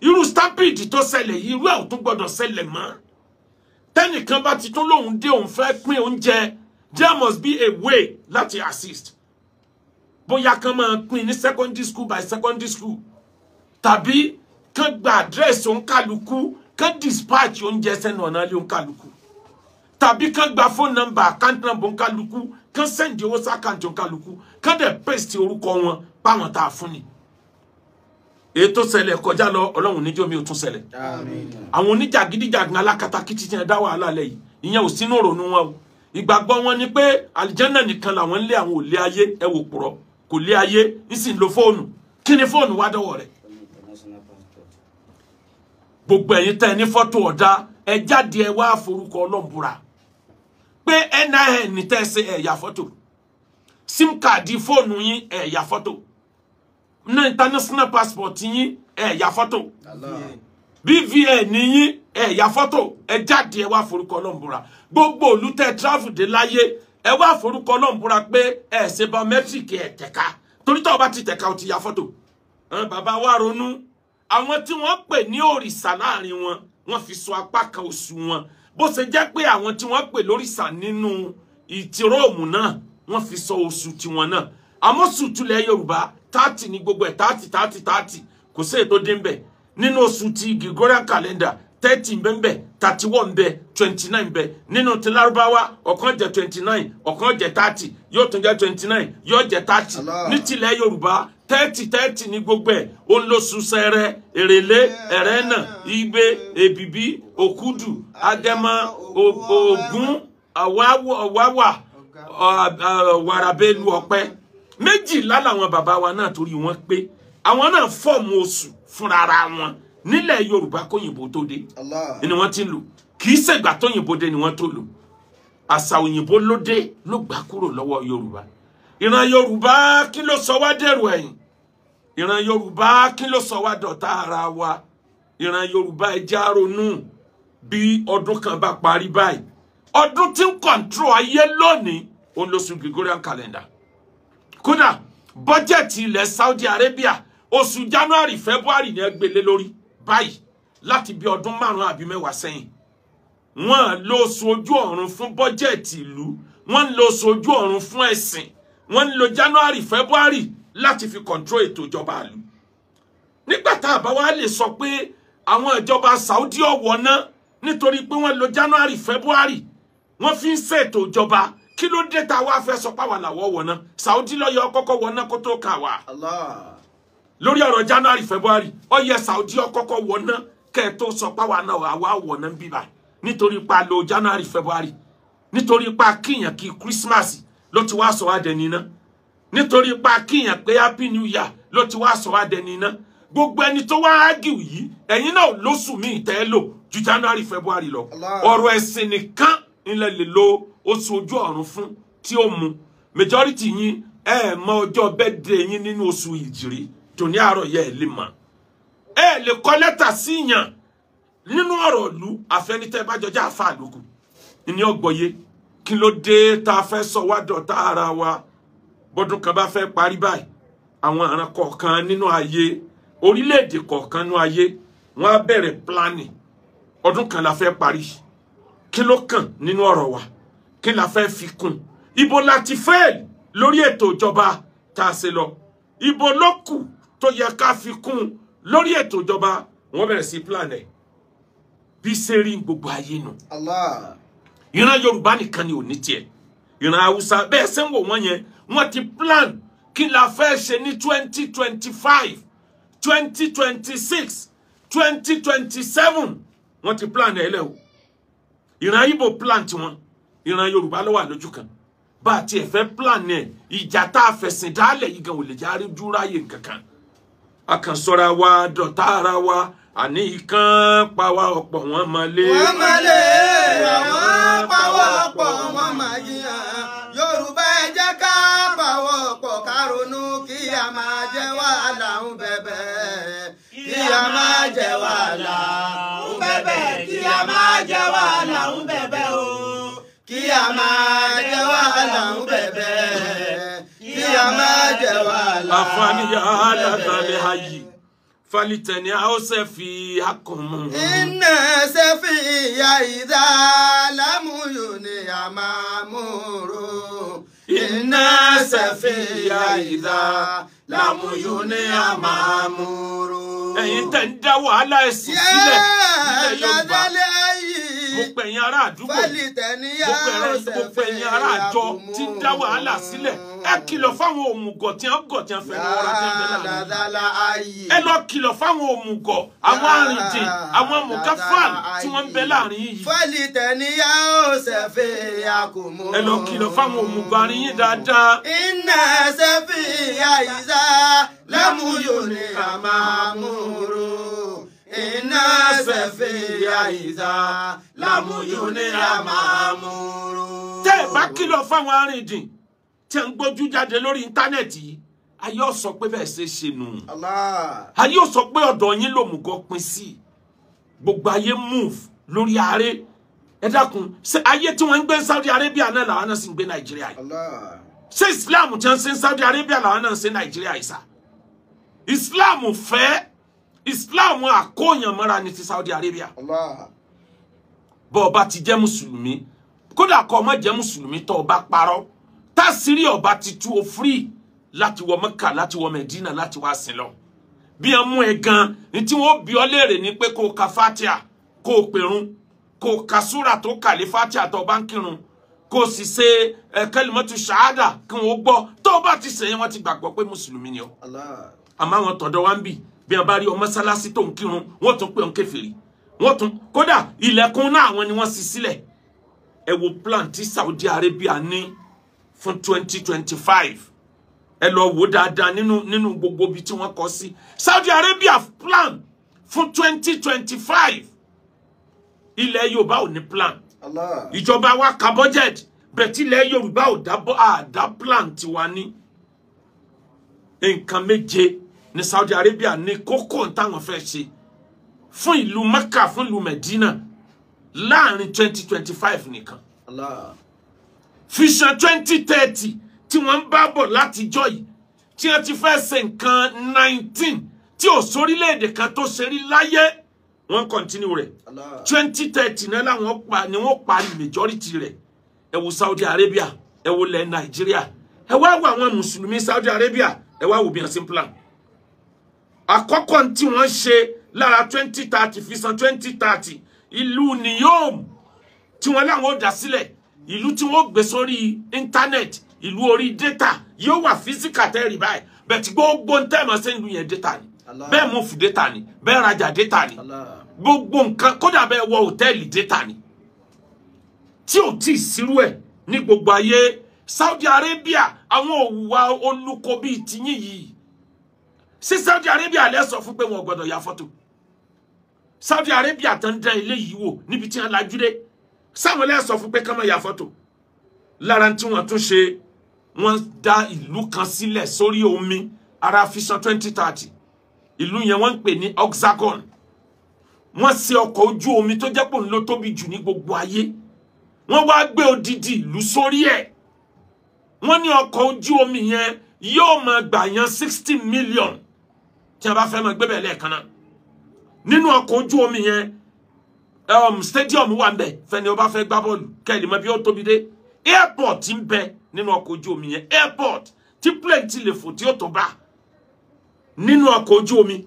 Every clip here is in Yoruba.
Irú stampede tó ṣẹlẹ̀ yìí, irú ẹ̀ ò tún gbọ́dọ̀ ṣẹlẹ̀ mọ́. Tẹ́nìkan bá ti tún lóun dé, òun fẹ́ pín oúnjẹ, there must be a way láti assist. Bóyá kán máa pín ní secondary school by secondary school, tàbí kán gba àdírẹ́sì òǹkàlùkù, kán dispatch oúnjẹ sẹ́nu ọ̀nà ilé òǹkàlùkù, tàbí kán gba phone number, account number òǹkàlùkù, kán send owó sí account òǹkàlùkù, kán dẹ̀ paste orúkọ wọn páwọn tá a fún ni. Èyí tó ṣẹlẹ̀ kọjá lọ, Ọlọ́run níjọ́ mi ò tún ṣẹlẹ̀. Àwọn oníjàgídíjàgan alákatakítí tí wọn dá wàhálà lẹ yìí, ìyẹn ò sínú ìrònú wọn o. Ìgbàgbọ́ wọn ni pé àlìjánà nìkan làwọn ń lé, àwọn ò lé ayé. Ẹ wò pùrọ̀, kò lé ayé, ń sì ń lo fóònù. Kí ni fóònù wá dọ́wọ́ rẹ̀? Gbogbo ẹ̀yin tẹ́ ẹ ní fọ́tò ọ̀dà, ẹ jáde, ẹ wá forúkọ Ọlọ́run búra pé NIN tẹ́ ẹ ṣe, ẹ ya fọ́tò. SIM card fóònù yín, ẹ ya fọ́tò ní. International passport yín, ẹ ya fọ́tò. BVN yín, ẹ ya fọ́tò. Ẹ jáde, ẹ wá forúkọ Ọlọ́run búra. Gbogbo ìlú tẹ́ travel dé láyé, ẹ wá forúkọ Ọlọ́run búra pé ẹ ṣe biometric, ẹ tẹ̀ka, torí tó o bá ti tẹ̀ka, o ti ya fọ́tò. Àwọn bàbá wa ronú. Àwọn tí wọ́n pè ní òrìṣà láàrin wọn, wọ́n fi sọ apá kan oṣù wọn. Bó ṣe jẹ́ pé àwọn tí wọ́n pè lórìṣà nínú ìtì Róòmù náà, wọ́n fi sọ oṣù tiwọn náà. Àmọ́ sùtúlẹ̀ Yorùbá, 30 ní gbogbo ẹ̀, 30, 30, 30, kò sí ètò dín bẹ̀. Nínú oṣù ti Gregorian calendar, 30 bẹ́ẹ̀, 31 bẹ́ẹ̀, 29 bẹ́ẹ̀. Nínú ti Lárúbáwá, ọ̀kan jẹ́ 29, ọ̀kan jẹ́ 30, yóò tún jẹ́ 29, yóò jẹ́ 30. Ní tilẹ̀ Yorùbá, 30, 30 ní gbogbo ẹ̀. Ó ń lo Ṣẹrẹ, Èrèlé, Ẹrẹ́nà, Igbe, Èbìbí, Òkúdù, Agẹmọ, Ògún, Ọ̀wáwà, Wàràbẹ́lu, Ọ̀pẹ. 12 làwọn bàbá wa náà, torí wọn pé àwọn náà form oṣù fúnra wọn nílẹ̀ Yorùbá kóyìnbó tó dé ni wọ́n ti ń lò. Kì í ṣègbà tóyìnbó dé ni wọ́n tó lò. Àṣà òyìnbó ló dé, ló gbà kúrò lọ́wọ́ Yorùbá. Ìran Yorùbá, kí ló sọ wá dẹ̀rù ẹ̀yìn? Ìran Yorùbá, kí ló sọ wá dọ̀tá ara wa? Ìran Yorùbá, ẹ jẹ́ á ronú. Bí ọdún kan bá parí báyìí, ọdún tí ń control ayé lónìí, òun lóṣù Gregorian calendar. Kódà bọ́jẹ̀tì ilẹ̀ Saudi Arabia, oṣù January, February ní ẹgbẹ̀lé lórí báyìí láti bí ọdún 5 àbí 10 sẹ́yìn. Wọ́n lo oṣù ojú ọ̀run fún bọ́jẹ̀tì ìlú, wọ́n lo oṣù ojú ọ̀run fún ẹ̀sìn, wọ́n ń lo January, February láti fi control ètò ìjọba ìlú. Nígbà tá a bá wá lè sọ pé àwọn ìjọba Saudi ọ̀wọ́ náà nítorí pé wọ́n lo January, February, wọ́n fi ń ṣètò ìjọba, kí ló dé tá a wá fẹ́ sọ páwọn làwọ̀ wọ̀ náà? Saudi ló yẹ kọ́kọ́ wọ̀ náà kó tó kà wá. Lórí ọ̀rọ̀ January, February, ó yẹ Saudi ọkọ́kọ́ wọ̀ náà kẹ́ ẹ tó sọ páwọn náà àwa wọ̀ náà ń bíbà, nítorí pa lo January, February, nítorí pa kíyàn kí Christmas ló ti wá sọ wá dẹni iná, nítorí pa kíyàn pé Happy New Year ló ti wá sọ wá dẹni iná. Gbogbo ẹni tó wá ágìw yìí, ẹ̀yin náà lóṣù míì tẹ́ ẹ lò ju January, February lọ. Ọ̀rọ̀ ẹ̀sìn nìkan ilẹ̀ lè lo oṣù ojú ọ̀run fún tí ó mu. Majority yín, ẹ mọ ọjọ́ birthday yín nínú oṣù ìjìrí tòní àárọ̀ yẹ, ẹ lè mọ̀. Ẹ lè kọ lẹ́tà sí yàn nínú ọ̀rọ̀ ìlú, àfẹnitẹ́ bá jọjá àfa àlòkù ní ọgbọ̀ye. Kí ló dé tá a fẹ́ sọ wá dọ̀tá ara wa? Bọ́dún kan bá fẹ́ parí báyìí, àwọn àrùn kọ̀ọ̀kan nínú ayé, orílẹ̀-èdè kọ̀ọ̀kan nínú ayé, wọ́n á bẹ̀rẹ̀ planning. Ọdún kan la fẹ́ parí, kí ló kàn nínú ọ̀rọ̀ wa? Kí la fẹ́ fi kún? Ibo la ti fail lórí ètò ìjọba tá a ṣe lọ? Ibo ló kù tó yẹ ká fi kún lórí ètò ìjọba? Wọ́n bẹ̀rẹ̀ sí plan ẹ̀. Bí ṣe rí gbogbo ayé nù. Ìran Yorùbá nìkan ni ò ní tiẹ̀. Ìran Haúsá, bẹ́ẹ̀ ṣe ń wò wọ́n yẹn, wọ́n ti plan kí la fẹ́ ṣe ní 2025, 2026, 2027. Wọ́n ti plan ẹ̀ lẹ́ o. Ìran Ìgbò plan tiwọn. Ìran Yorùbá ló wà lójú kan. Bá a tiẹ̀ fẹ́ plan ẹ̀, ìjà tá a fẹ̀sìn dálẹ̀ yìí gan ò lè járe dúráyè nǹkankan. A kàn sọra wa dọ̀tá ara wa. Àní ìkan pa wá ọ̀pọ̀, wọn máa lé. Wọ́n máa lé àwọn pawọ́pọ̀, wọ́n máa jiyàn. Yorùbá, ẹ jẹ́ ká pawọ́pọ̀, ká ronú kí a máa jẹ́ wàhálà ń bẹ̀bẹ̀, kí a máa jẹ́ wàhálà ń bẹ̀bẹ̀, kí a máa jẹ́ wàhálà ń bẹ̀bẹ̀ o, kí a máa jẹ́ wàhálà ń bẹ̀bẹ̀, kí a máa jẹ́ wàhálà. Àfààní yàrá lálẹ́ ayé. Falitẹni a ó ṣe fi akùnmù. Iná ṣe fi ìyá ìdá lámúyò ní àmàmúrò. Iná ṣe fi ìyá ìdá lámúyò ní àmàmúrò. Ẹ̀yin tẹ̀ ń dá wàhálà ẹ̀sìn sílẹ̀ nílẹ̀ Yorùbá. Mo pè yín ará àdúgbò. Mo pè yín ará àjọ tí ń dá wàhálà sílẹ̀. Ẹ kìlọ̀ fáwọn òmùgọ̀ tí wọ́n gọ̀ tí wọ́n fẹ́ ní wọ́n tí wọ́n fẹ́ láàrin. Ẹ lọ kìlọ̀ fáwọn òmùgọ̀, àwọn arìndìn, àwọn mùkáfàn tí wọ́n ń bẹ láàrin yìí. Ẹ lọ kìlọ̀ fáwọn òmùgọ̀ àárín yín dáadáa. Iná ṣe fi ìyá ìzá lámúyò ní àmàmúrò. Iná ṣe fi ìyá ìzá lámúyò ní àmàmúrò. Tẹ́ ẹ bá kìlọ̀ fáwọn arìndìn tí ń gbójú jáde lórí íńtánẹ́ẹ̀tì yìí, ayé ó sọ pé bẹ́ẹ̀ ṣe ṣe nù. Ayé ó sọ pé ọ̀dọ̀ yín lòmùgọ̀ pín sí. Gbogbo ayé move lórí ààrẹ. Ẹ dákun, ṣé ayé tí wọ́n ń gbé Saudi Arabia náà làwọn náà sì ń gbé Nàìjíríà yìí? Ṣé Islam tí wọ́n ń ṣe Saudi Arabia làwọn náà ń ṣe Nàìjíríà yìí sá? Islam fẹ́, Islam àkóyàn mọ́ra ní ti Saudi Arabia. Bọ́ ọba ti jẹ́ mùsùlùmí, kódà kó má jẹ́ mùsùlùmí tó ọba parọ́, tásírí ọba ti tú o free láti wọ Mẹ́kà, láti wọ Mẹ̀dínà, láti wá sin lọ. Bí ẹ mú ẹ gan ní tí wọ́n bi ọ́ léèrè ni pé kó o ka fatia, kó o pèrun, kó o ka súrà tó kàlé fatia tó o bá ń kírun, kó o sì ṣe kẹlímọ́tù ṣáádà kí wọ́n gbọ́. Tó o bá ti sẹ́yìn, wọ́n ti gbàgbọ́ pé mùsùlùmí ni ọ́. Àmọ́ àwọn tọ̀dọ̀ wa ń bì, bí wọ́n bá rí ọ mọ́sálásí tó ń kírun, wọ́n tún pè ọ́n kèfèrí. Wọ́n tún kódà ilẹ̀kùn náà àwọn ni wọ́n ṣí sílẹ̀. Ẹ wo plan tí Saudi Arabia ní fún 2025. Ẹ lọ wò dáadáa nínú gbogbo ibi tí wọ́n kọ sí. Saudi Arabia plan fún 2025. Ilẹ̀ Yorùbá ò ní plan. Ìjọba wa ka budget, bẹ̀tí ilẹ̀ Yorùbá ò dá plan tiwa ní. Nǹkan méje ní Saudi Arabia ní kókó táwọn fẹ́ ṣe fún ìlú Mecca, fún ìlú Medina láàrin 2025 nìkan. Vision 2030 tí wọ́n ń bá bọ̀ látijọ́ yìí, tí wọ́n ti fẹ́ ṣe nǹkan 19 tí ò sórílẹ̀-èdè kan tó ṣe rí láyé, wọ́n kọ́ntínú rẹ̀. 2030 náà làwọn pa ni wọ́n parí majority rẹ̀. Ẹ wo Saudi Arabia, ẹ wo ilẹ̀ Nàìjíríà, ẹ wá wo àwọn mùsùlùmí Saudi Arabia, ẹ wá wo bí wọ́n ṣe ń plan. Àkọ́kọ́ tí wọ́n ṣe lára 2030 Vision 2030, ìlú Niyom tí wọ́n láwọn ò dá sílẹ̀, ìlú tí wọ́n gbé sórí íńtánẹ́ẹ̀tì, ìlú orí data yóò wà físíkà tẹ́rì báyìí, bẹ̀tí gbogbo ń tẹ́ẹ̀mọ́ sí ìlú yẹn data ni, bẹ́ẹ̀ mú data ni, bẹ́ẹ̀ rajà data ni, gbogbo nǹkan, kódà bẹ́ẹ̀ wọ hòtẹ́ẹ̀lì data ni, tí ò tí ì sírú ẹ̀ ní gbogbo ayé. Saudi Arabia àwọn òwúwa olùkọ́ bíi tiyín yìí. Sí Saudi Arabia lẹ́ sọ fún pé wọn ò gbọ́dọ̀ ya fọ́tò? Saudi Arabia tó ń dán ilé yìí wò níbi tí wọ́n lajú dé, sáwọn lẹ́ sọ fún pé ká má ya fọ́tò? Lára tí wọ́n tún ṣe, wọ́n dá ìlú kan sílẹ̀ sórí omi ara Vision 2030. Ìlú yẹn wọ́n ń pè ní Hexagon. Wọ́n ṣe ọkọ̀ ojú omi tó jẹ́ pé òun ló tóbi jù ní gbogbo ayé. Wọ́n wá gbé odidi ìlú sórí ẹ̀. Wọ́n ní ọkọ̀ ojú omi yẹn yóò máa gbà yàn 60 million tí a bá fẹ́ máa gbé bẹ̀ lẹ́ẹ̀kan náà. Nínú ọkọ̀ ojú omi yẹn, stadium wà ń bẹ fẹ́ni ó bá fẹ́ gbá bọ́ọ̀lù, kẹ́lì mọ́ bí ó tóbi dé. Airport ń bẹ nínú ọkọ̀ ojú omi yẹn, airport tí plane ti lè fò tí ó tó bá nínú ọkọ̀ ojú omi.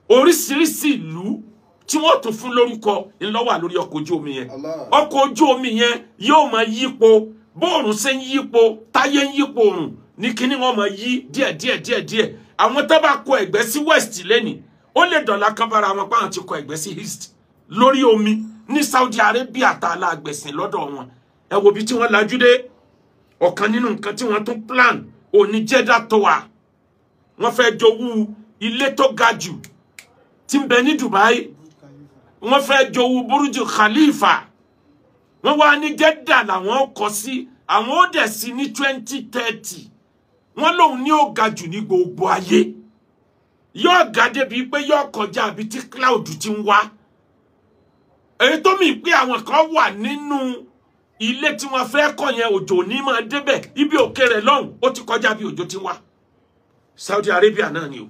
Oríṣiríṣi ìlú tí wọ́n tún fún lórúkọ ńlọ wà lórí ọkọ̀ ojú omi yẹn. Ọkọ̀ ojú omi yẹn yóò máa yípo, bóòrùn ṣe ń yípo, táyé ń yípo òrùn ní kíní wọn máa yí díẹ̀ díẹ̀ díẹ̀ díẹ̀. Àwọn tó bá kọ ẹ̀gbẹ́ sí west lẹ́nìí, ó lè dọ̀la kan bára wọn pa àwọn ti kọ ẹ̀gbẹ́ sí east lórí omi ní Saudi Arabia tá a lágbẹ̀sìn lọ́dọ̀ wọn. Ẹ wo bí tí wọ́n lajú dé. Ọ̀kan nínú nǹkan tí wọ́n tún plan òní Jeddah Tower. Wọ́n fẹ́ jowú ilé tó ga jù tí ń bẹ ní Dubai, wọ́n fẹ́ jowú Burj Khalifa. Wọ́n wá ní Jeddah làwọn kọ sí, àwọn ó dẹ̀ sí ní 2030. Wọ́n lòun ní ó ga jù ní gbogbo ayé, yóò ga débi pé yóò kọjá àbí tí cloud ti ń wá. Èyí tó mì pé àwọn kan wà nínú ilé tí wọ́n fẹ́ kọ́ yẹn, òjò ní máa débẹ̀, ibi òkè rẹ̀ lọ́hùn ó ti kọjá bí òjò ti wá. Saudi Arabia náà ni o.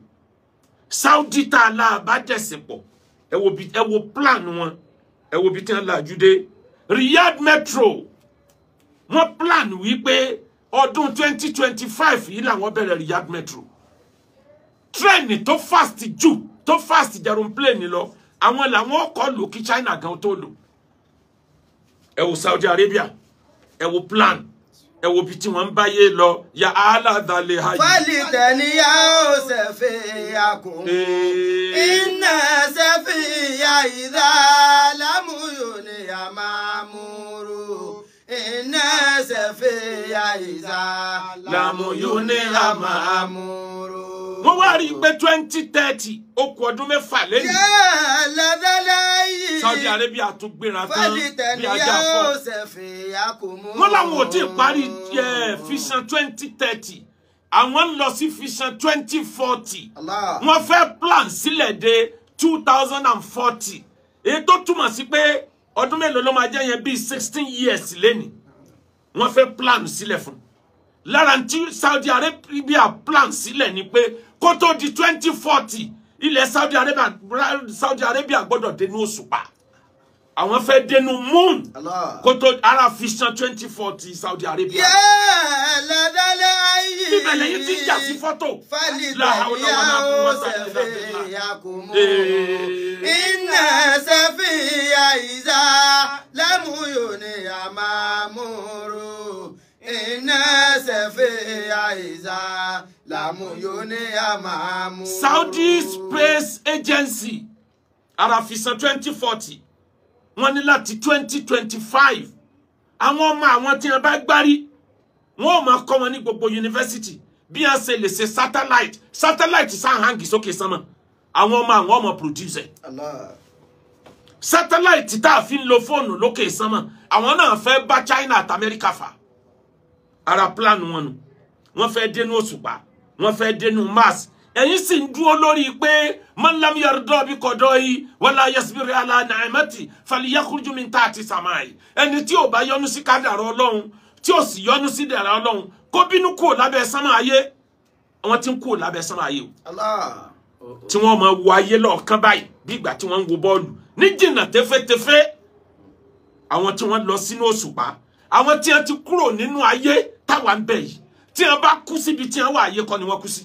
Saudi tá a la bá dẹ̀sìn pọ̀, ẹ wo plan wọn, ẹ wo bí tí wọ́n làjú dé. Riyadh Metro, wọ́n plan wípé ọdún 2025 yìí làwọn bẹ̀rẹ̀ Riyadh Metro. Train tó fast jù, tó fast jẹrun plane lọ, àwọn làwọn ọkọ̀ lò kí China gan tó lò. Ẹ wo Saudi Arabia, ẹ wo plan, ẹ wo bí tí wọ́n ń báyé lọ. Ya aládàlẹ̀ ayé. Fálítẹ̀níyà ó ṣẹ̀fẹ̀ àkùn. Iná ṣẹ̀fẹ̀ ya ìdá lámúyò ni a máa múrò. Iná ṣẹ̀fẹ̀ ya ìdá lámúyò ni a máa múrò. Wọ́n wá rí i pé 2030 ó kù ọdún mẹ́fà lẹ́yìn. Saudi Arabia tún gbéra tán bí ajá fọ́. Wọ́n láwọn ò tí ì parí Vision 2030. Àwọn ń lọ sí Vision 2040. Wọ́n fẹ́ plan sílẹ̀ de 2040. Èyí tó túmọ̀ sí pé ọdún mélòó ló máa jẹ́ yẹn, bíi 16 years lẹ́nìí. Wọ́n fẹ́ plan sílẹ̀ fún. Lára tí Saudi Arabia plan sílẹ̀ ni pé kó tó di 2040 ilẹ̀ Saudi Arabia gbọ́dọ̀ dénú òṣùpá. Àwọn fẹ́ dénú moon kó tó ara Vision 2040 Saudi Arabia. Ibẹ̀ lẹ́yìn tí ń jà sí fọ́tò. Iná ṣẹ́fìyà ìzá lámúyò ni a máa múrò. Iná ṣẹ̀fẹ̀ àìsà làmúyò ní àmàmú. Saudi Space Agency ara Vision 2040 wọ́n ní láti 2025 àwọn ọmọ àwọn tí wọ́n bá gbárí wọ́n ò máa kọ́ wọn ní gbogbo yunifásitì bí wọ́n ṣe lè ṣe satellite. Satellite sáà hangi sókè sánmọ̀, àwọn ọmọ àwọn ọmọ produce satellite tá a fi ń lo fóònù lókè sánmọ̀. Àwọn náà fẹ́ bá China àti Amẹ́ríkà fà. Ara plan wọn nù. Wọ́n fẹ́ dénú òṣùpá, wọ́n fẹ́ dénú Mars. Ẹ̀yin sì ń dúró lórí pé man lam yarda bi qada'i wala yasbir ala ni'mati falyakhruj min tahti samai. Ẹni tí ò bá yọ́nú sí kádàrá Ọlọ́run, tí ò sì yọ́nú sí dẹ̀ra Ọlọ́run, kó bínú kúrò lábẹ́ sánmà ayé. Àwọn tí ń kúrò lábẹ́ sánmà ayé o, tí wọ́n máa wo ayé lọ́ọ̀kan báyìí bí ìgbà tí wọ́n ń wo bọ́ọ̀lù ní jìnnà tẹ́fẹ́tẹ́fẹ́. Àwọn tí wọ́n lọ sínú òṣùpá, àwọn tí wọ́n ti kúrò nínú ayé táwa ń bẹ yìí, tí wọ́n bá kú síbi tí wọ́n wà, ayé kọ́ ni wọ́n kú sí.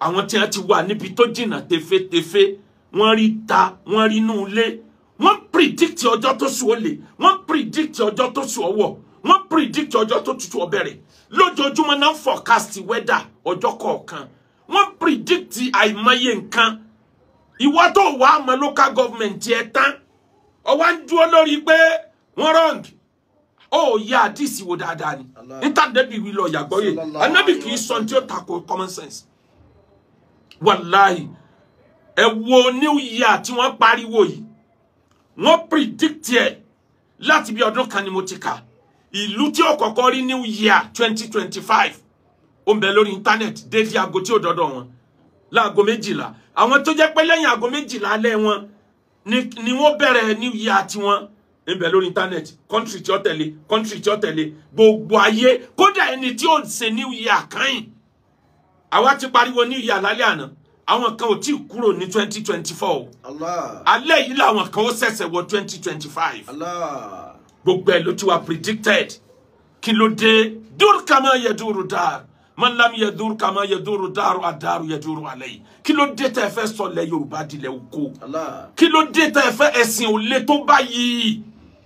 Àwọn tí wọ́n ti wà níbi tó jìnnà tefetefe, wọ́n rí ta, wọ́n rí inú ilé, wọ́n predict ọjọ́ tó sùn ó lè, wọ́n predict ọjọ́ tó sùn ọwọ́, wọ́n predict ọjọ́ tó tutù ó bẹ̀rẹ̀. Lójoojúmọ́ náà forecast weather ọjọ́ kọ̀ọ̀kan, wọ́n predict àìmọye nǹkan. Ìwọ tó wàá mọ local government ẹ tán, ó wá ń dúró lórí pé wọ́n wrong. Ó yá àdìsí wo dáadáa ni níta-nẹ́bí wí lọ yàgbọ́yè. Ànábì kì í sọ tí ó tako common sense. Wàláhì, ẹ wo new year tí wọ́n pariwo yìí, wọ́n predict ẹ̀ láti bí ọdún kan ni mo ti kà. Ìlú tí ó kọ́kọ́ rí new year 2025 ó ń bẹ lórí internet dédé aago tí ó dọ́dọ̀ wọn láago 12. Àwọn tó jẹ́ pé lẹ́yìn aago 12 alẹ́ wọn ni wọ́n bẹ̀rẹ̀ new year tiwọn ń bẹ lórí internet. Country tí ó tẹ̀lé, country tí ó tẹ̀lé, gbogbo ayé. Kódà ẹni tí ó ṣe new year kàn. Àwa ti pariwo new year lálẹ́ àná, àwọn kan ò tí ì kúrò ní 2024. Alẹ́ yìí làwọn kan ó ṣẹ̀ṣẹ̀ wọ 2025. Gbogbo ẹ̀ ló ti wà predicted. Kí ló dé? Dur kama yaduru dar, man lam yadur kama yaduru daru adaru yaduru alayhi. Kí ló dé tẹ́ fẹ́ sọ lẹ̀ Yorùbá dilẹ̀ oko? Kí ló dé tẹ́ fẹ́ ẹ̀sìn ò le tó báyìí?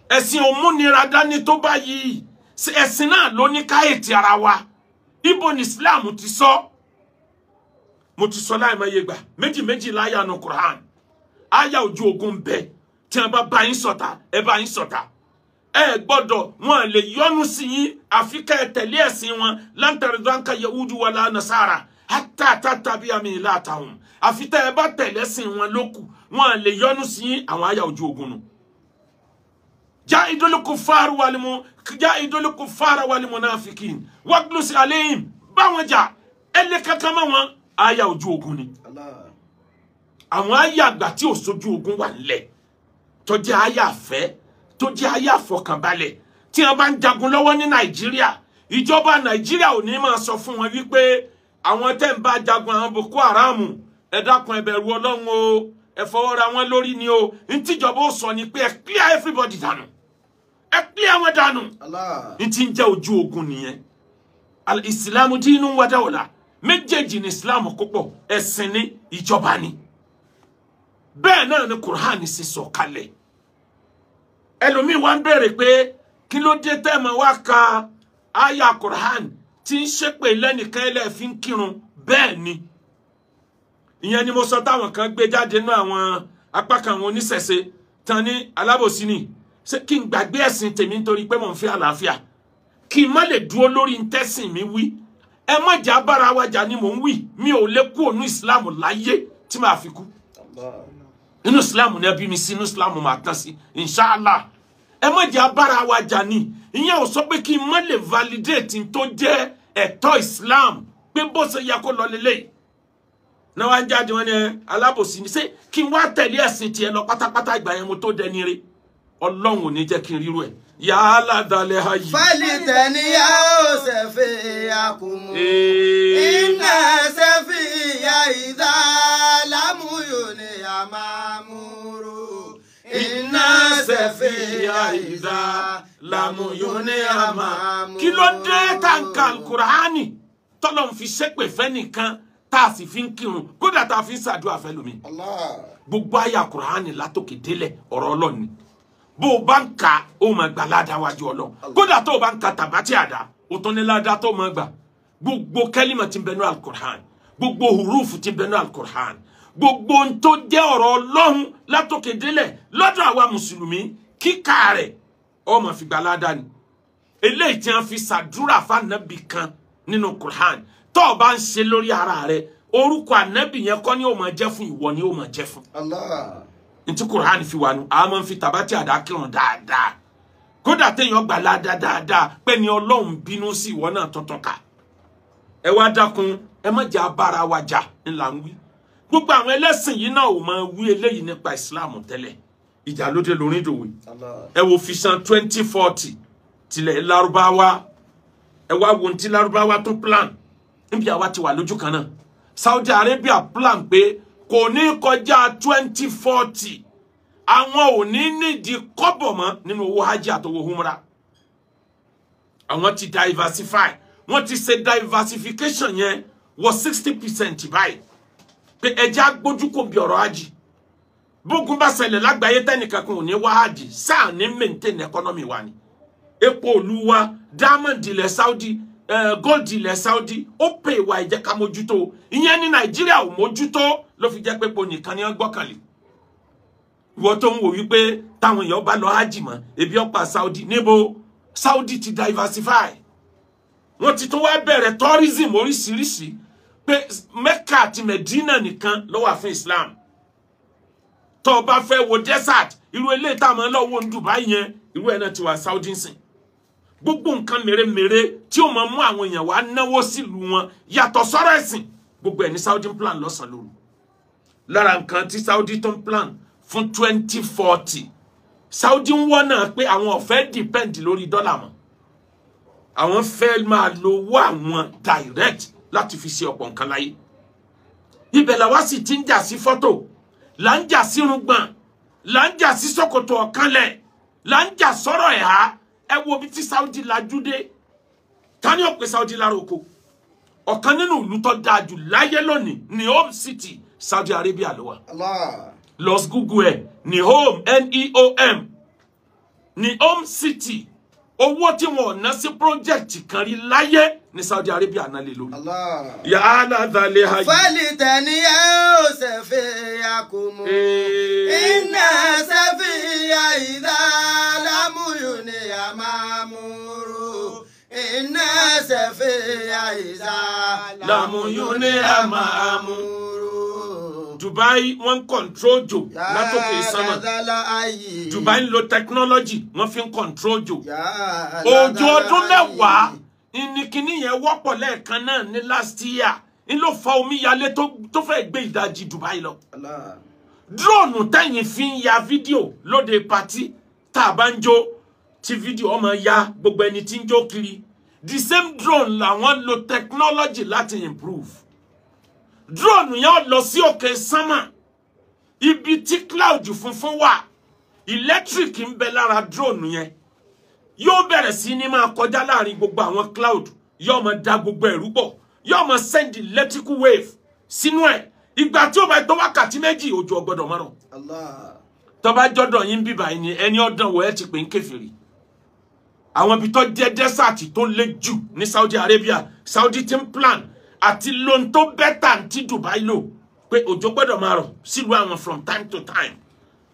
Ẹ̀sìn òmúnira dání tó báyìí? Ẹ̀sìn náà ló ní káyètì ara wa. Ibo ni Islam ti sọ? Mo ti sọ láìmọye gbà, méjì méjì láyà nu Quran. Àyà ojú ogun bẹ, tí wọ́n bá bá yín ṣọ̀tá, ẹ bá yín ṣọ̀tá. Ẹ gbọ́dọ̀, wọn lè yọ́nú sí yín àfi ká ẹ tẹ̀lé ẹ̀sìn wọn. Lan tardanka yahudu wala nasara hatta tattabi'a millatahum. Àfi tẹ́ ẹ bá tẹ̀lé ẹ̀sìn wọn lókù, wọn lè yọ́nú sí yín. Àwọn àyà ojú ogun nù. Jahidul kuffara wal munafiqin waglus alayhim. Báwọn jà, ẹ lè kankan mọ́ wọn. Àyà ojú ogun ni. Àwọn àyà àgbà tí ò sójú ogun wà nílẹ̀, tó jẹ́ àyà àfẹ́, tó jẹ́ àyà àfọkànbalẹ̀. Tí wọ́n bá ń jagun lọ́wọ́ ní Nàìjíríà, ìjọba Nàìjíríà ò ní máa sọ fún wọn wípé Àwọn tẹ́ ń bá jagun àwọn Boko Haram, ẹ dákun, ẹ bẹ̀rù Ọlọ́run o, ẹ fọwọ́ ra wọn lórí ni o. Ntíjọba ó sọ ni pé ẹ clear everybody dànù, ẹ clear wọn dànù. N ti ń jẹ́ ojú ogun nìyẹn. Al-Islamu dínú wa dawla, méjèèjì ní Islam kó pọ̀, ẹ̀sìn ní ìjọba ni. Bẹ́ẹ̀ náà ni Kùránì sì sọ kalẹ̀. Ẹlòmíì wá ń béèrè pé kí ló dé tẹ́ mọ̀ wá ka àyà Kùránì tí ń ṣépè lẹ́nìkan ẹlẹ́ẹ̀fín kírun. Bẹ́ẹ̀ ni, ìyẹn ni mo sọ táwọn kan gbé jáde nínú àwọn apá kan àwọn oníṣẹ̀ṣe tán ní alábòsí ni. Ṣé kí n gbàgbé ẹ̀sìn tèmi nítorí pé mò ń fẹ́ àlàáfíà? Kí n má lè dúró lórí ntẹ́sìn mi wí. Ẹ má jà bára wa jà ni mò ń wí. Mi ò lè kú ònú ìsìláàmù láyé tí màá fi kú. Inú ìsìláàmù ni ẹbí mi sí, inú ìsìláàmù màá tán sí, inshallah. Ẹ má jà bára wa jà ni. Ìyẹn ò sọ pé kí n má lè validate tó jẹ́ ẹ̀tọ́ ìsìláàmù pé bó ṣe yẹ kó lọ lélẹ́yìí. Náà wá ń jáde wọn ni alábòsí ni. Ṣé kí n wá tẹ̀lé ẹ̀sìn tiẹ̀ lọ pátápátá ìgbà yẹn mo tó dẹni re? Ọlọ́run ò ní jẹ́ kí n rírú ẹ̀. Yàrá dalẹ̀ ayé. Fálítẹ̀níyà ó ṣẹ̀fẹ̀ àkùmù. Iná ṣẹ̀fìyà ìdá lámúyò ni a máa múrò. Iná ṣẹ̀fìyà ìdá lámúyò ni a máa múrò. Kí ló dé tá n ka Al-Kùránì tọ́lọ́ ń fi ṣépè fẹ́ nìkan tá a sì fi ń kírun, kódà tá a fi ń ṣàdúrà fẹ́ lómi? Gbogbo àyà Kùránì látòkè délẹ̀ ọ̀rọ̀ Ọlọ́run ni. Bó o bá ń ka, ó máa gbà ládàá wájú Ọlọ́run. Kódà tó o bá ń ka tàbátì àdá, o tún ní ládàá tó o máa gbà. Gbogbo kẹ́límà tí ń bẹ nínú Al-Kùránì, gbogbo hurufu tí ń bẹ nínú Al-Kùránì, gbogbo ohun tó jẹ́ ọ̀rọ̀ Ọlọ́run látòkè délẹ̀ lọ́dọ̀ àwa mùsùlùmí, kíkà rẹ̀ ó máa fi gbà ládàá ni. Eléyìí tí wọ́n fi ṣàdúrà fáànàbì kan nínú Kùránì, tó o bá ń ṣe lórí ara rẹ̀, orúkọ ànábì yẹn kọ́ ni ó máa jẹ́ fún, ìwọ ni ó máa jẹ́ fún. Ntí Kùránì fi wà nù, a máa ń fi tàbátì àdá kírun dáadáa. Kódà téèyàn gbà ládàá dáadáa pé ni Ọlọ́run bínú sí ìwọ náà tuntun ká. Ẹ wá dákun, ẹ má jẹ́ abára wa jà ńlá ń wí. Gbogbo àwọn ẹlẹ́sìn yìí náà ò máa wí eléyìí nípa Ìsìláàmù tẹ́lẹ̀. Ìjà ló dé lórí ìdòwe. Ẹ wo Vision 2040 tilẹ̀ Lárúbáwá. Ẹ wá wo ti Lárúbáwá tó plan. Níbi àwa ti wà lójú kan náà. Saudi Arabia plan pé kò ní kọjá 2040 àwọn ò ní nídìí kọ́bọ̀ mọ́ nínú owó hajj àtowó humra. Àwọn ti diversify, wọ́n ti ṣe diversification yẹn wọ 60% báyìí pé ẹja gbójú kò bí ọ̀rọ̀ hajj. Bógun bá ṣẹlẹ̀ lágbàáyé tẹ́nìkan kan ò ní wá hajj, sáà ní maintain economy wa ni. Epo òlu wa, diamond ilẹ̀ Saudi, gold ilẹ̀ Saudi, ó pè wá, ẹ jẹ́ ká mójútó. Ìyẹn ní Nàìjíríà ò mójútó ló fi jẹ́ pé po nìkan ni wọ́n gbọ́kànlé. Ìwọ tó ń wò wípé táwọn èèyàn bá lọ hajj mọ́, ebi ọ̀pá Saudi níbo? Saudi ti diversify. Wọ́n ti tún wá bẹ̀rẹ̀ tourism oríṣiríṣi pé Mecca àti Medina nìkan ló wà fún Islam. Tó o bá fẹ́ wo desert, irú eléyìí tá a máa ń lọ wo ní Dubai yẹn, irú ẹ̀ náà ti wà Saudi nsìn. Gbogbo nǹkan mèremère tí ó máa mú àwọn èèyàn wá náwó sílùú wọn yàtọ̀ sọ́rọ̀ ẹ̀sìn, gbogbo ẹ̀ ní Saudi plan lọ́sàn-án lóru. Lára nǹkan tí Saudi tó ń plan fún 2040, Saudi ń wọ́n náà pé àwọn ò fẹ́ depend lórí dọ́là mọ́. Àwọn fẹ́ máa lo owó àwọn direct láti fi ṣe ọ̀pọ̀ nǹkan láyé. Ibẹ̀ làwa sì ti ń jà sí fọ́tò, là ń jà sí irùngbọ̀n, là ń jà sí ṣòkòtò ọ̀kanlẹ̀, là ń jà sọ́rọ̀ ẹ̀há. Ẹ wo bí tí Saudi lajú dé. Ta ni ó pè Saudi lára oko? Ọ̀kan nínú ìlú tó dáa jù láyé lónìí ní Home City, Saudi Arabia ló wà. Lọ Google ẹ̀ ní Home, N-E-O-M, ní Home City. Owó tí wọn ò ná sí project kan rí láyé ní Saudi Arabia náà lè lórí. Yàrá dalẹ̀ ayé. Fálítẹ̀níyà ó ṣẹ̀fẹ̀ àkùmù. Iná ṣẹ̀fìyà ìdá lámúyò ni a máa múrò. Iná ṣẹ̀fìyà ìdá lámúyò ni a máa múrò. Dubai wọ́n ń control jò látòkè sánmà. Dubai ń lo technology, wọ́n fi ń control jò. Òjò ọdún mẹ́wàá ìníkíní yẹn wọ́pọ̀ lẹ́ẹ̀kan náà ní last year. Ń ló fa omíyalé tó fẹ́ gbé ìdajì Dubai lọ. Drone tẹ́yìn fi ń ya fídíò lóde patí tá a bá ń jó, tí fídíò ọmọ ya gbogbo ẹni tí ń jó kiri. The same drone làwọn lo technology láti improve. Drone yẹn lọ sí òkè sánmà, ibi tí cloud funfun wà, electric ń bẹ lára drone yẹn. Yóò bẹ̀rẹ̀ sí ní máa kọjá láàrin gbogbo àwọn cloud, yóò máa da gbogbo ẹ̀rú pọ̀, yóò máa send electrical wave sínú ẹ̀. Ìgbà tí ó bá tó wákàtí méjì, òjò ò gbọ́dọ̀ má rọ̀. Allah. Tó bá jọ́dọ̀ yín bíbá yín ni ẹni ọ̀dàn wọ̀ ẹ́ ti pè ń kèfèrí. Àwọn ibi tó jẹ́ desert tó le jù ní Saudi Arabia, Saudi ti ń plan àti lóhun tó better ti Dubai lò, pé òjò gbọ́dọ̀ máa rọ̀ sílùú àwọn from time to time.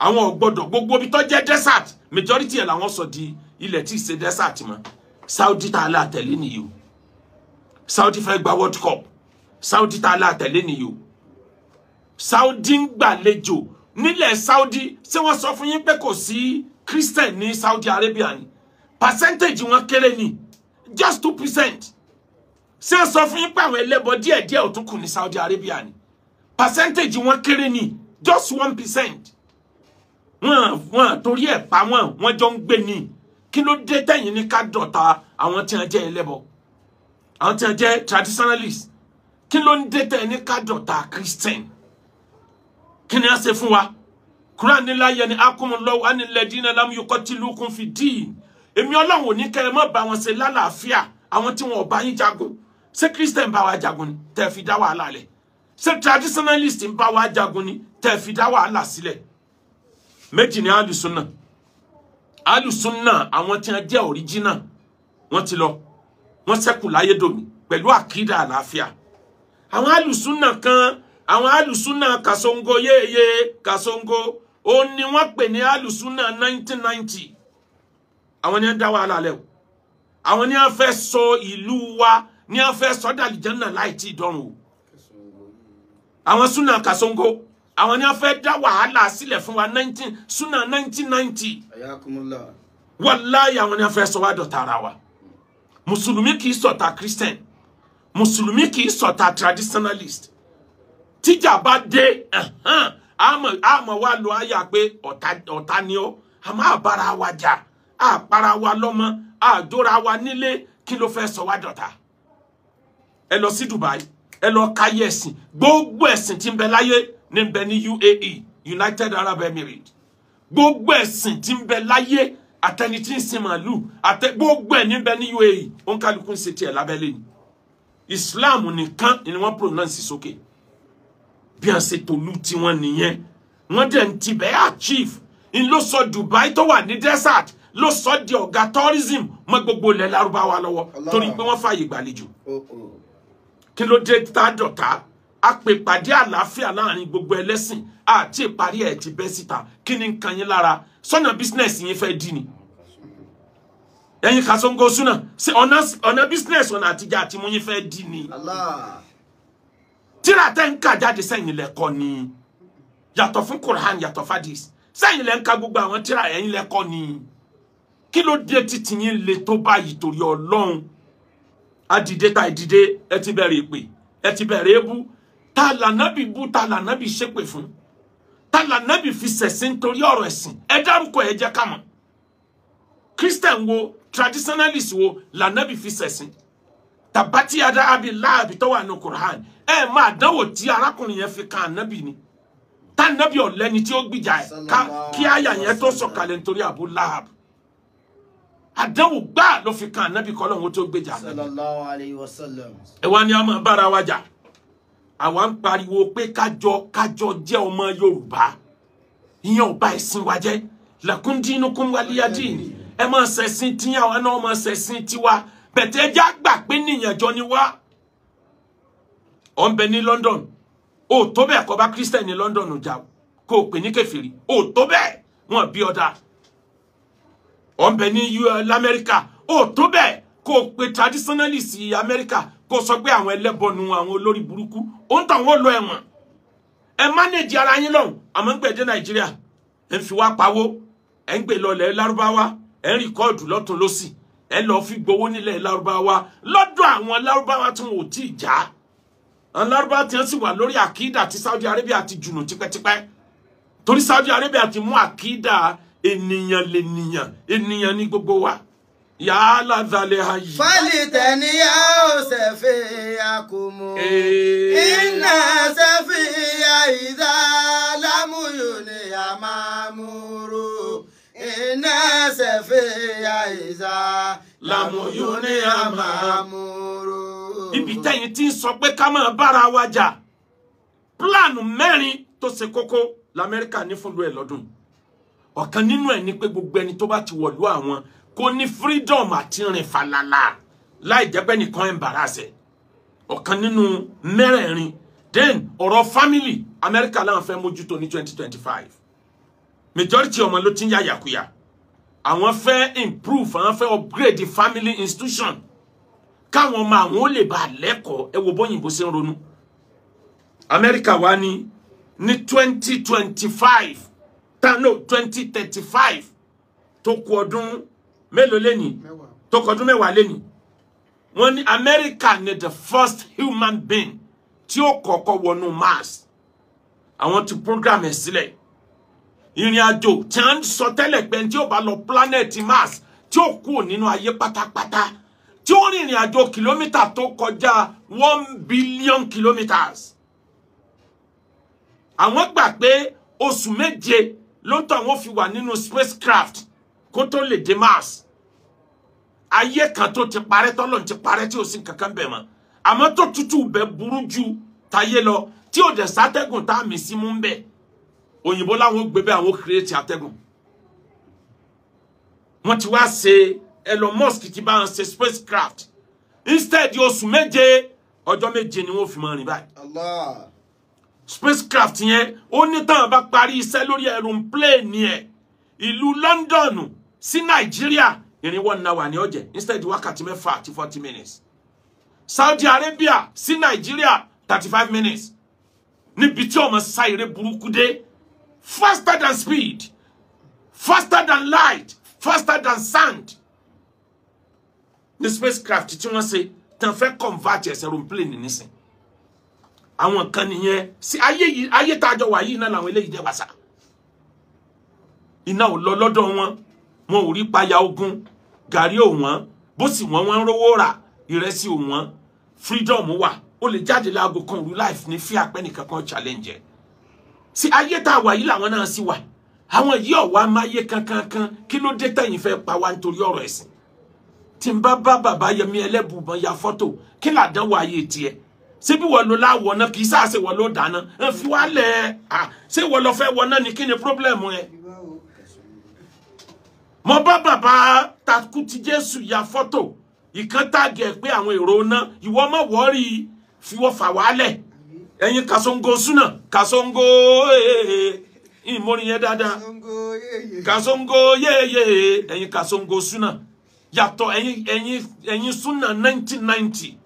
Àwọn ò gbọ́dọ̀, gbogbo ibi tó jẹ́ desert, majority ẹ̀ làwọn sọ di ilẹ̀ tí ì ṣe desert mọ́. Saudi tá a lá tẹ̀lé nìyí o. Saudi fẹ́ gba World Cup. Saudi tá a lá tẹ̀lé nìyí o. Saudi ń gbàlejò nílẹ̀ Saudi. Ṣé wọ́n sọ fún yín pé kò sí Christian ní Saudi Arabia ni? Percentage wọn kéré ni, just 2%. Ṣé wọ́n sọ fún yín pé àwọn ẹlẹ́bọ díẹ̀díẹ̀ ò tún kù ní Saudi Arabia ni? Percentage wọn kéré ni, just 1%. Wọ́n torí ẹ̀ pa wọ́n jọ ń gbé ni. Kí ló dé tẹ̀yìn ní ká dọ̀ta àwọn tí wọ́n jẹ́ ẹlẹ́bọ, àwọn tí wọ́n jẹ́ traditionalist? Kí ló ń dé tẹ̀yìn ní ká dọ̀ta Christian? Kí ni a ṣe fún wa? Quran ní láyé ni akumullahu anilladina lam yuqatilukum fi din. Èmi Ọlọ́run ò ní kẹ́ ẹ má bá wọn ṣe lálàáfíà, àwọn tí wọn ò bá yín jagun. Ṣé Christian bá wa jagun ni tẹ́ fi dá wàhálà lẹ̀? Ṣé traditionalist ń bá wa jagun ni tẹ́ fi dá wàhálà sílẹ̀? Méjì ni alùsùnà. Alùsùnà àwọn tí wọ́n jẹ́ original, wọ́n ti lọ, wọ́n ṣẹ́kù láyé dòní pẹ̀lú àkídà àlàáfíà. Àwọn alùsùnà kan, àwọn alùsùnà Kasongo, yéye Kasongo, ó ní wọ́n pè ní alùsùnà 1990. Àwọn ni wọ́n dá wàhálà lẹ̀ o. Àwọn ni wọ́n fẹ́ sọ ìlú wa, ni wọ́n fẹ́ sọ dàlìjánà láì tí ì dọ́run o. Àwọn súnà Kasongo, àwọn ni wọ́n fẹ́ dá wàhálà sílẹ̀ fún wa 19 súnà 1990. Ayakumullah. Wàláyé, àwọn ni wọ́n fẹ́ sọ wá dọ̀tá ara wa. Mùsùlùmí kì í ṣọ̀tá Christian, mùsùlùmí kì í ṣọ̀tá traditionalist. Tíjà bá dé, àmọ́ wa lo àyà pé ọ̀tá ni ọ́, àmọ́ àbára wa jà, àpara wa lọ́mọ, àjọra wa nílé. Kí ló fẹ́ sọ wá dọ̀tá? Ẹ lọ sí Dubai, ẹ lọ káyé ẹ̀sìn. Gbogbo ẹ̀sìn tí ń bẹ láyé ní ń bẹ ní UAE, United Arab Emirates. Gbogbo ẹ̀sìn tí ń bẹ láyé, àtẹni tí ń sin màálù, àtẹ gbogbo ẹ̀ ní ń bẹ ní UAE. Òǹkàlùkù ń ṣe tiẹ̀ lábẹ́lé ni. Islam nìkan ni wọ́n pronounce sókè. Bí wọ́n ṣe tòlú tiwọn nìyẹn. Wọ́n dẹ̀ ń tibẹ̀ achieve ń ló sọ Dubai tó wà ní desert ló sọ di ọ̀gá tourism mọ́ gbogbo ilẹ̀ Lárúbáwá lọ́wọ́, torí pé wọ́n fààyè gbàlejò. Kí ló dé tá a dọ̀tá? A pè pàdé àlàáfíà láàrin gbogbo ẹlẹ́sìn, àti ìparí ẹ̀ ti bẹ́ síta. Kí ni ń kan yín lára? Sọ́nà business yín fẹ́ dí ni? Ẹ̀yin Kasongo súnà, ṣé ọ̀nà business, ọ̀nà àtijọ́ àti mú yín fẹ́ dí ni? Allah. Tíra tẹ́ ń kà jáde, sẹ́yìn lẹ́kọ́ ni? Yàtọ̀ fún Quran, yàtọ̀ fadis, sẹ́yìn lẹ́ ń ka gbogbo àwọn tíra, ẹ̀yìn lẹ́kọ́ ni? Kí ló dé títí yín le tó báyìí torí Ọlọ́run? Adìde ta ìdìde, ẹ ti bẹ̀rẹ̀ ìpè, ẹ ti bẹ̀rẹ̀ ebú. Ta lànábì bú? Ta lànábì ṣépè fún? Ta lànábì fi ṣẹ̀sìn torí ọ̀rọ̀ ẹ̀sìn? Ẹ dárúkọ, ẹ jẹ́ ká mọ̀. Christian wo, traditionalist wo lànábì fi ṣẹ̀sìn? Tàbátí adá abi láàbì tó wà ní Quran, ẹ máa dánwò tí arákùnrin yẹn fi kan ànábì ni. Tànábì ọ̀lẹ́ni tí ó gbìjà ẹ̀ ká kí àyà yẹn tó sọ̀kalẹ̀ nítorí Abu Lahab. Àdánwò gbáà ló fi kan ànábì kọ́ lóhun tó gbèjà ànábì. Sallallahu alayhi wa sallam. Ẹ wá ní a máa bára wa jà. Àwa ń pariwo pé kájọ jẹ́ ọmọ Yorùbá. Ìyẹn ò bá ẹ̀sìn wa jẹ́. Lakum dinukum waliya din. Ẹ máa ṣẹ̀sìn tí àwa náà máa ṣẹ̀sìn tiwa bẹ̀tẹ̀. Ẹ já gbà pé níyànjọ ni wá. Ọ̀ ń bẹ ní London, ó tó bẹ́ẹ̀ kó bá Christian ní London jà, kó o pè ní kèfèrí. Ó tó bẹ́ẹ̀, wọ́n bí ọ̀dà. Ọ̀ ń bẹ ní lamẹ́ríkà, ó tó bẹ́ẹ̀ kó o pe traditionalist Amẹ́ríkà, kó o sọ pé àwọn ẹlẹ́bọnu, àwọn olórí burúkú, ó ń tàn wọ́n lọ ẹ̀wọ̀n. Ẹ manage ara yín lọ́hùn, àmọ́ ń gbẹ̀dẹ̀ Nàìjíríà, ẹ ń fi wá pawó, ẹ ń gbé lọlẹ̀ Lárúbáwá, ẹ ń record lọ́tún lọ́sì, ẹ lọ́ọ́ fi gbowó nílẹ̀ Lárúbáwá lọ́dọ̀ àwọn Lárúbáwá tí wọn ò tí ì já. Àwọn Lárúbáwá tí wọ́n sì wà lórí àkídà tí Saudi Arabia ti jùnù tipẹ́tipẹ́, torí Saudi Arabia ti mú àkídà ènìyàn lènìyàn, ènìyàn ní gbogbo wa. Yàrá dalẹ̀ ayé. Falitẹniya sẹfẹ akumu. Iná sẹfẹ ìdá lámúyò ní àmàmúrò. Iná sẹfẹ ìdá lámúyò ní àmàmúrò. Ibi tẹ́yìn tí ń sọ pé ká máa bára wa jà. Pílánù mẹ́rin tó ṣe kókó l'Amẹ́ríkà ní fúnlu ẹ̀ lọ́dún. Ọ̀kan nínú ẹ̀ ni pé gbogbo ẹni tó bá ti wọ̀lú àwọn kò ní freedom àti rìn falala láì jẹ́ pé nìkan embarrass ẹ̀. Ọ̀kan nínú mẹ́rẹ̀ẹ̀rin. Then ọ̀rọ̀ family Amẹ́ríkà láwọn fẹ́ mójútó ní 2025. Majority ọmọ ló ti ń yàyàkuyà. Àwọn fẹ́ improve, àwọn fẹ́ upgrade the family institution. Káwọn ọmọ àwọn ó lè bá lẹ́kọ̀ọ́. Ẹ wo bóyìnbó ṣe ń ronú. Amẹ́ríkà wá ní 2025, no 2035 tó kù ọdún mélòó lẹ́ni, tó kù ọdún mẹ́wàá lẹ́ni. Wọ́n ní Amẹ́ríkà ní the first human being tí ó kọ́kọ́ wọnú Mars. Àwọn ti program ẹ̀ sílẹ̀. Ìrìn àjò tí wọ́n sọ tẹ́lẹ̀ pé tí ó bá lọ planet Mars tí ó kúrò nínú ayé pátápátá, tí ó rìnrìn àjò kìlómítà tó kọjá 1 billion kilometers. Àwọn gbà pé oṣù méje ló ń tọ́ àwọn fi wà nínú spacecraft kó tó lè dé Mars. Ayé kan tó ti parẹ́, tọ́lọ́run ti parẹ́ tí ò sí kankan bẹ̀ mọ́. Àmọ́ tó tútù bẹ̀ burú ju tayé lọ, tí ò dẹ̀ sátẹ́gùn tá a mì sí mú ń bẹ̀. Òyìnbó láwọn gbé bẹ́ẹ̀, àwọn create atẹ́gùn. Wọ́n ti wá ṣe Elon Musk ti bá wọn ṣe spacecraft. Instead oṣù méje, ọjọ́ méje ni wọ́n fi máa rìn báyìí. Allah. Spacecraft yẹn ó ní táwọn bá parí iṣẹ́ lórí aeroplane ẹ̀, ìlú London sí Nàìjíríà ìrìn 1 hour ní ọ̀jẹ̀ instead wákàtí mẹ́fà àti 40 minutes. Saudi Arabia sí Nàìjíríà 35 minutes. Níbi tí ọmọ sá eré burúkú dé, faster than speed, faster than light, faster than sound. Ní spacecraft tí wọ́n ṣe tán fẹ́ convert ẹ̀sẹ̀ aeroplane nísìn. Àwọn kan nìyẹn sí ayé yìí, ayé tá a jọ wà yìí náà làwọn eléyìí jẹ́ wàsà. Iná ò lọ lọ́dọ̀ wọn, wọn ò rí payà ogun, gàrí ò wọ́n, bó sì wọ́n wọ́n ń rówó rà, ìrẹsì ò wọ́n, freedom wà, ó lè jáde láago kan òru life ní fí àpẹ́ nìkan kan challenge ẹ̀. Sí ayé tá a wà yìí làwọn náà sì wà. Àwọn yìí ọ̀wá máyé kankankan, kí ló dé tẹ̀yìn fẹ́ pa wá nítorí ọ̀rọ̀ ẹ̀sìn? Tí n bá bá bàbá Yẹmí Ẹlẹ́bùbọn ya fọ́tò, kí làdánwò ayé tiẹ̀? Ṣé bí wọ́n lo láwọ̀ náà kì í sáà ṣe wọ́n ló dáná? Ń fi wá lẹ̀ ẹ́, ṣé wọ́n lọ fẹ́ wọ náà ni, kí ni problem ẹ? Mo bá bàbá takú ti Jésù ya fọ́tò, ìkan táàgì ẹ̀ pé àwọn èrò náà, ìwọ má wọ́ọ̀rì fi wọ́n fà wálẹ̀. Ẹ̀yin kasongo súnà, kasongo ìmọ̀rin yẹn dáadáa. Kasongo yéyé, ẹ̀yin kasongo súnà. Yàtọ̀ ẹ̀yin súnà 1990.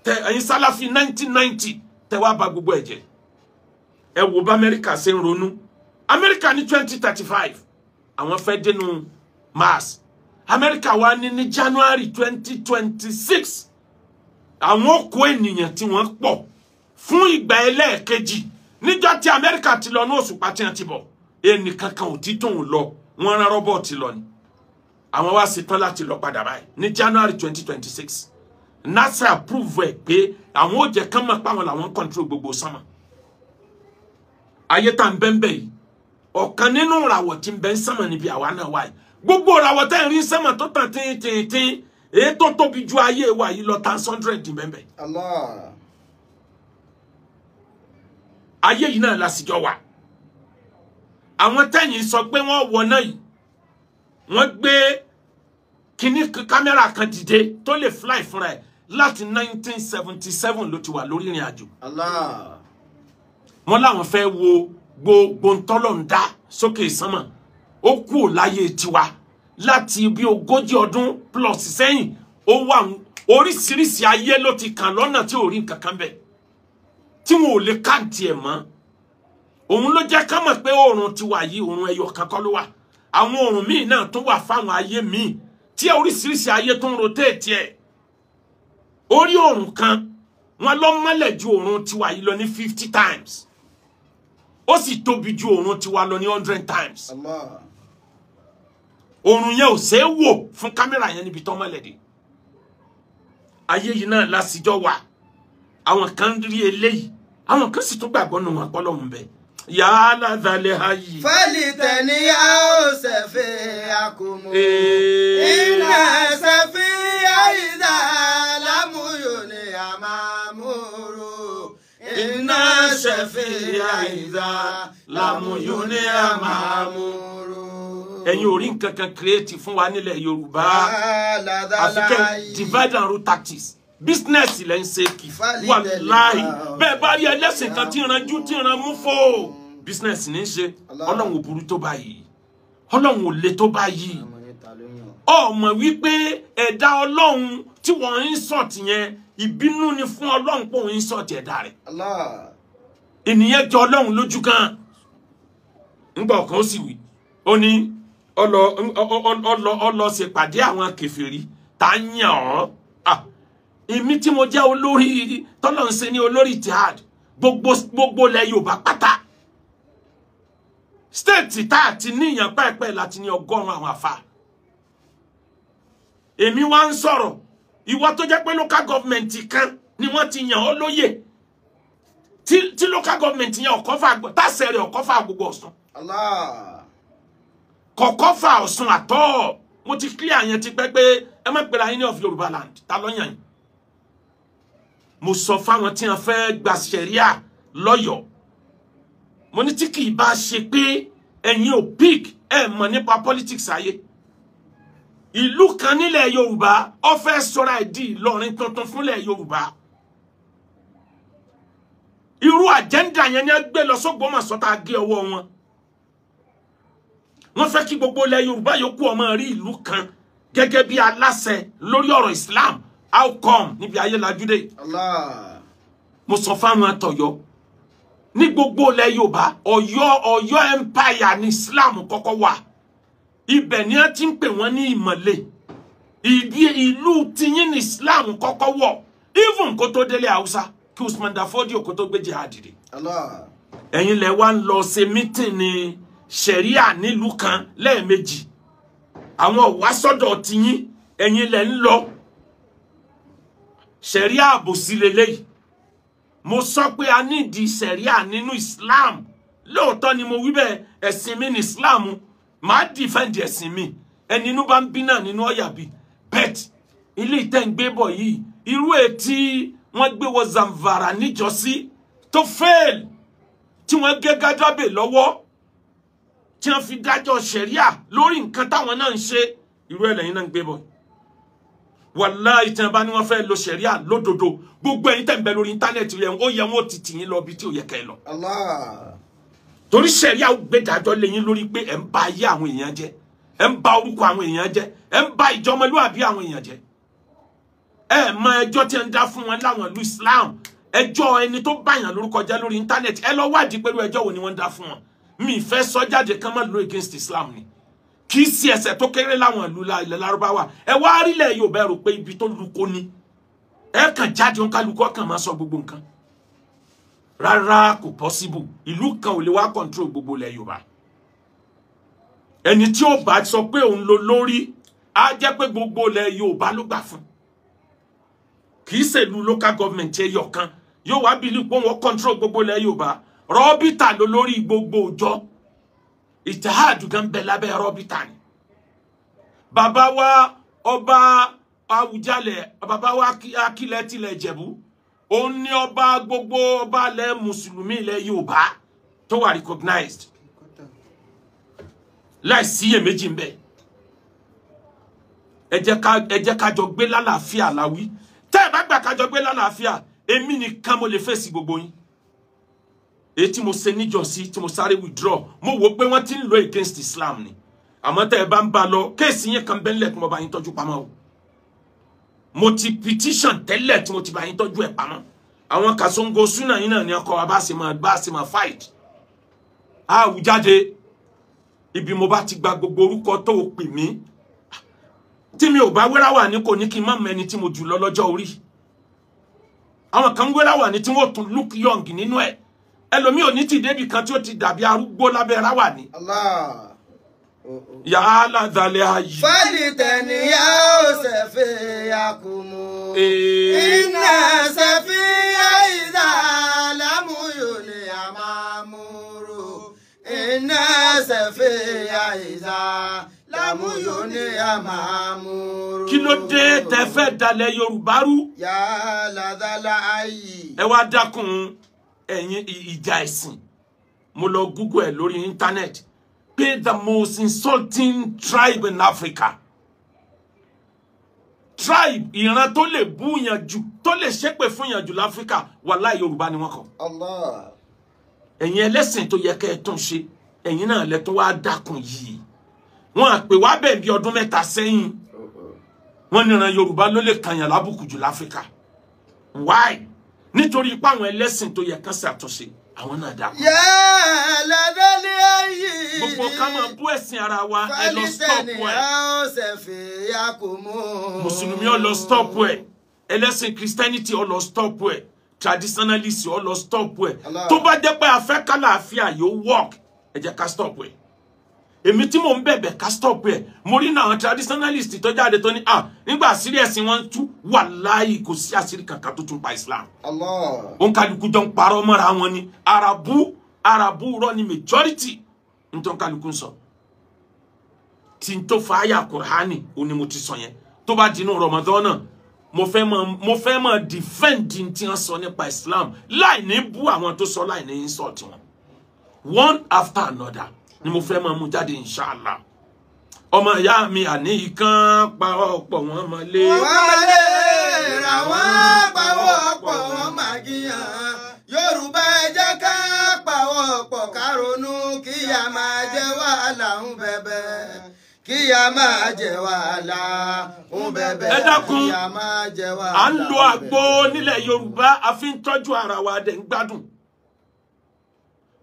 Tẹ ẹ̀yin sálàfí 1990 tẹ wá bà gbogbo ẹ̀ jẹ́. Ẹ wo bá Amẹ́ríkà ṣe ń ronú. Amẹ́ríkà ní 2035 àwọn fẹ́ dénú Mars. Amẹ́ríkà wá ní January 2026 àwọn kó ènìyàn tí wọ́n pọ̀ fún ìgbà ẹlẹ́ẹ̀kejì. Níjọ́ tí Amẹ́ríkà ti lọ ní òṣùpá tí wọ́n ti bọ̀, ẹnìkankan ò tí tóun lọ, wọ́n rán rọ́bọ̀tì lọ ni. Àwọn wá ṣetán láti lọ padà báyìí ní January 2026. NASA approve ẹ̀ pé àwọn ò jẹ́ kán mọ̀ pé àwọn làwọn ń control gbogbo sánmà. Ayé tá ń bẹ́ńbẹ́ yìí, ọ̀kan nínú ìràwọ̀ tí ń bẹ ń sánmà níbi àwa náà wáyé. Gbogbo ìràwọ̀ tẹ́ ń rí sánmà tó tàn tíntìntín, èyí tó tóbi ju ayé wa yìí lọ times 100 bẹ́ńbẹ́. Allah. Ayé yìí náà lásìjọ wà. Àwọn tẹ́yìn sọ pé wọ́n wọ náà yìí, wọ́n gbé kíní kámẹ́rà kan dìde tó lè fly fúnra ẹ̀ láti 1977 ló ti wà lórí ìrìn àjò. Allah. Wọ́n láwọn fẹ́ wo gbogbo ntọ́lọ̀ ń dá sókè sánmà. Ó kú láyé tiwa láti bí 40 ọdún plus sẹ́yìn. Ó wà oríṣiríṣi ayé ló ti kàn lọ́nà tí ò rí nǹkan kan bẹ̀, tí wọn ò lè káǹtì ẹ̀ mọ́. Òun ló jẹ́ ká mọ̀ pé oòrùn ti wà yìí, oòrùn ẹyọ kan kọ́ ló wà. Àwọn oòrùn míì náà tún wà fáwọn ayé míì tí oríṣiríṣi ayé tó ń rotate ẹ̀. Orí oòrùn kan wọn lọ mọ́lẹ̀ ju oòrùn tiwa yìí lọ ní 50 times. Ó sì tóbi ju oòrùn tiwa lọ ní 100 times. Allah. Oòrùn yẹn ò ṣe é wò fún kámẹ́rà yẹn níbi tán mọ́lẹ̀ dé. Ayé yìí náà lásìjọ́ wà. Àwọn kan rí eléyìí, àwọn kan sì tún gbàgbọ́ nù wọn pọ́lọ́hún bẹ́ẹ̀. Yàrá dalẹ̀ ayé. Fẹ́lì tẹ̀lé ó ṣẹ̀fẹ̀ àkómọ. Iná ṣẹ̀fẹ̀ àyíṣà lámúyò ní àmàmúrò. Iná ṣẹ̀fẹ̀ àyíṣà lámúyò ní àmàmúrò. Ẹ̀yin ò rí nǹkan kan kírètì fún wa nílẹ̀ Yorùbá. Àfikẹ́ divide and rule tactics. Business ilẹ̀ ń ṣe kì. Wàláhì bẹ́ẹ̀ bá rí ẹlẹ́sìn kan tí ń ranjú tí ń ran mú fò. Business ní í ṣe. Ọlọ́run ò burú tó báyìí. Ọlọ́run ò le tó báyìí. Ọmọ wípé ẹ̀dá Ọlọ́run tí wọ́n ń sọ̀tì yẹn ìbínú ni fún Ọlọ́run pé òun ń sọ̀tì ẹ̀dá rẹ̀. Ènìyàn jọ Ọlọ́run lójú kan. Ńgbà ọ̀kan ó sì wí. Ó ní ọlọ ṣèpàdé àwọn kèfèrí tá a yàn ọ́. Èmi tí mo jẹ́ olórí tọ́lọ̀ ń ṣe ní olórí jihad gbogbo ilẹ̀ Yorùbá pátá. Stéètì tá a ti níyàn pẹ́ẹ́pẹ́ láti ní 100 àwọn àfa. Èmi wá ń sọ̀rọ̀ ìwọ tó jẹ́ pé local government kan ni wọ́n ti yàn ọ́ lóyè tí local government yẹn ọ̀kọ́fà tàṣẹ rẹ̀ ọ̀kọ́fà gbogbo Ọ̀ṣun. Kọ̀kọ́fà Ọ̀ṣun àtọ́ mo ti clear yẹn ti pẹ́ pé ẹ má pera yín ní of Yorùbá land ta ló yàn yín. Mo sọ fáwọn tí wọ́n fẹ́ gba ṣẹ̀ríà lọ́yọ̀ọ́. Mo ní tí kì í bá ṣe pé ẹ̀yin ò pick ẹ̀ mọ̀ nípa politics ayé. Ìlú kan nílẹ̀ Yorùbá ó fẹ́ sọra ẹ̀ di Ìlọrin tuntun fúnlẹ̀ Yorùbá. Irú àjẹ́ndà yẹn ni a gbé lọ sÓgbómọ̀ṣọ́ tá a gé ọwọ́ wọn. Wọ́n fẹ́ kí gbogbo ilẹ̀ Yorùbá yòókù ọmọ rí ìlú kan gẹ́gẹ́ bí aláṣẹ lórí ọ̀rọ̀ Islam. How come níbi ayé lajúdé? Mo sọ fáwọn àtọ̀yọ́ ní gbogbo ilẹ̀ Yorùbá Ọ̀yọ́ empire ní Islam kọ́kọ́ wà. Ibẹ̀ ni a ti ń pè wọ́n ní ìmọ̀le. Ìlú tiyín ní Islam kọ́kọ́ wọ̀. Even kó tó délé Haúsá kí Usman Dan Fodio kó tó gbé jihad dìde. Ẹ̀yin lẹ wá ń lọ ṣe mítìn ní ṣẹ̀ríà nílùú kan lẹ́ẹ̀mejì. Àwọn wá sọ́dọ̀ tiyín ẹ̀yin lẹ ń lọ. Ṣẹ̀ríà àbòsí leléyìí. Mo sọ pé a nídìí ṣẹ̀ríà nínú Islam. Lóòótọ́ ni mo wí bẹ́ẹ̀, ẹ̀sìn mi ní Islam. Màá defend ẹ̀sìn mi. Ẹni inú bá ń bí náà nínú ọ̀yà bí. Bet ilé ìtẹ́ ń gbé bọ̀ yìí, irú ètí wọ́n gbé wọ Zamfara níjọ́sí tó fail tí wọ́n gé Gadabe lọ́wọ́ tí wọ́n fi dájọ́ ṣẹ̀ríà lórí nǹkan táwọn náà ń ṣe, irú ẹ̀ lẹ́yìn náà ń gbé bọ̀. Wàláhì tí wọ́n bá ní wọ́n fẹ́ lo ṣẹ̀ríà lódodo, gbogbo ẹ̀yin tẹ̀ ń bẹ lórí íńtánẹ́ẹ̀tì rẹ̀ ó yẹ wọ́n ti tì yín lọ bí tí ò yẹ kẹ́ ẹ lọ. Torí ṣẹ̀ríà ó gbé dájọ́ lé yín lórí pé ẹ̀ ń ba ayé àwọn èèyàn jẹ́, ẹ̀ ń ba orúkọ àwọn èèyàn jẹ́, ẹ̀ ń ba ìjọmọlúwàbí àwọn èèyàn jẹ́. Ẹ mọ ẹjọ́ tí ń dá fún wọn láwọn ìlú Islam, ẹjọ́ ẹni tó báyàn lórúkọ jẹ́ lórí íńtánẹ́ẹ̀tì, ẹ lọ wádìí pẹ̀lú ẹjọ́ wo ni wọ́n ń dá fún wọn. Mi fẹ́ sọ jáde kán má lo against Islam ni. Kì í sí ẹsẹ̀ tó kéré láwọn ìlú ilẹ̀ Lárúbáwá. Ẹ wá rílẹ̀ Yorùbá rò pé ibi tó luko ni. Ẹ kàn jáde òǹkálukú kàn máa sọ gbogbo nǹkan. Rárá kò possible. Ìlú kan ò lè wá control gbogbo ilẹ̀ Yorùbá. Ẹni tí ó bá sọ pé òun lo lórí á jẹ́ pé gbogbo ilẹ̀ Yorùbá ló gbà fún. Kì í ṣèlú local government ẹyọ kan yóò wá bílí pé wọ́n control gbogbo ilẹ̀ Yorùbá. Rọ́bìtà ló lórí gbogbo òjọ́. Ìtìhádù gan bẹ lábẹ́ rọ́bìtà ni. Bàbá wa ọba Àwùjalẹ̀, bàbá wa Akílẹ̀ tilẹ̀ Ìjẹ̀bú, òun ni ọba gbogbo ọba ilẹ̀ mùsùlùmí ilẹ̀ Yorùbá tó wà recognized láì síyèméjì ń bẹ. Ẹ jẹ́ ká jọ gbé lálàáfíà láwí. Tẹ́ ẹ bá gbà ká jọ gbé lálàáfíà, èmi nìkan mo lè fèsì gbogbo yín. Èyí tí mo ṣe níjọ́sí tí mo sáré withdraw, mo wò pé wọ́n ti ń lo against Islam ni. Àmọ́ tẹ́ ẹ bá ń bá lọ, kéèsì yẹn kan bẹ́ńlẹ̀ tí mo bá yín tọ́jú pamọ́ o. Mo ti petition tẹ́lẹ̀ tí mo ti bá yín tọ́jú ẹ̀ pamọ́. Àwọn Kasongo súnà yín náà ni ọkọ wa bá ṣe máa fight. Àwùjáde ibi mo bá ti gba gbogbo orúkọ tó o pè mí. Tí mi ò bá wéra wà ní kò ní kí n má mọ ẹni tí mo jù lọ lọ́jọ́ orí. Àwọn kan wéra wà ní tí wọ́n tún look young nínú ẹ̀. Ẹlòmíì ò ní ti débì kan tí ó ti dàbí arúgbó lábẹ́ ráwà ní. Yàrá dalẹ̀ ayé. Fálítẹ̀níyà ó ṣẹ̀fẹ̀ àkùmù. Iná ṣẹ̀fẹ̀ ìdá lámúyò ní àmàmúrò. Iná ṣẹ̀fẹ̀ ìdá lámúyò ní àmàmúrò. Kí ló dé tẹ́ fẹ́ dalẹ̀ Yorùbá rú? Yàrá dalẹ̀ ayé. Ẹ wá dákun ẹ̀yin ìjà ẹ̀sìn. Mo lọ Google ẹ̀ lórí íńtánẹ́ẹ̀tì. Pé the most insulting tribe in Africa. Tribe ìran tó lè bú yàn jù, tó lè ṣépè fún yàn jù láfíríkà, wàláhì Yorùbá ni wọ́n kọ. Allah. Ẹ̀yin ẹlẹ́sìn tó yẹ kẹ́ ẹ tún ṣe, ẹ̀yin náà lẹ tó wá dákun yìí. Wọ́n á pè wá bẹ́ẹ̀ bí ọdún 3 sẹ́yìn. Wọ́n níran Yorùbá ló lè kàyàn lábùkù jù láfíríkà. Why? Nítorí ipá àwọn ẹlẹ́sìn tó yẹ kán ṣàtúnṣe, àwọn náà dákun. Gbogbo ká máa bú ẹ̀sìn ara wa, ẹ lọ stop ẹ̀. Mùsùlùmí ó lọ stop ẹ̀. Ẹlẹ́sìn Christianity ó lọ stop ẹ̀. Traditionalist ó lọ stop ẹ̀. Tó bá jẹ́ pé a fẹ́ kálàáfíà yóò work, ẹ jẹ́ ká stop ẹ̀. Èmi tí mò ń bẹ̀bẹ̀ ká stop ẹ̀. Mo rí náà àwọn traditionalist tó jáde tó ní à nígbà àṣírí ẹ̀sìn wọn ń tú, wàláhì kò sí àṣírí kankan tó tún pa Islam. Òǹkàlùkù jọ ń parọ́ mọ́ra wọn ni. Àràbù àràbù rọ ni majority nítorí kálukú ń sọ. Tí n tó fa àyà Kùránì ó ní mo ti sọ yẹn. Tó bá dinú Ramadan náà, mo fẹ́ mọ̀ defend tí wọ́n sọ nípa Islam láì ní bú àwọn tó sọ, láì ní insult wọn. One after another ni mo fẹ́ máa mú jáde inshallah. Ọmọ ìyá mi àní ikán pa ọ̀pọ̀ wọn mọ́ lé. Wọ́n lè ra wọ́n pawọ́ pọ̀ wọ́n máa gíyàn. Yorùbá ẹ jẹ́ ká pawọ́ pọ̀ ká ronú kí a máa jẹ wàhálà ń bẹ̀bẹ̀. Kí a máa jẹ wàhálà ń bẹ̀bẹ̀. Ẹ dákun, kí a máa jẹ wàhálà. À ń lo àgbo nílẹ̀ Yorùbá, a fi ń tọ́jú ara wa dẹ̀ ń gbádùn.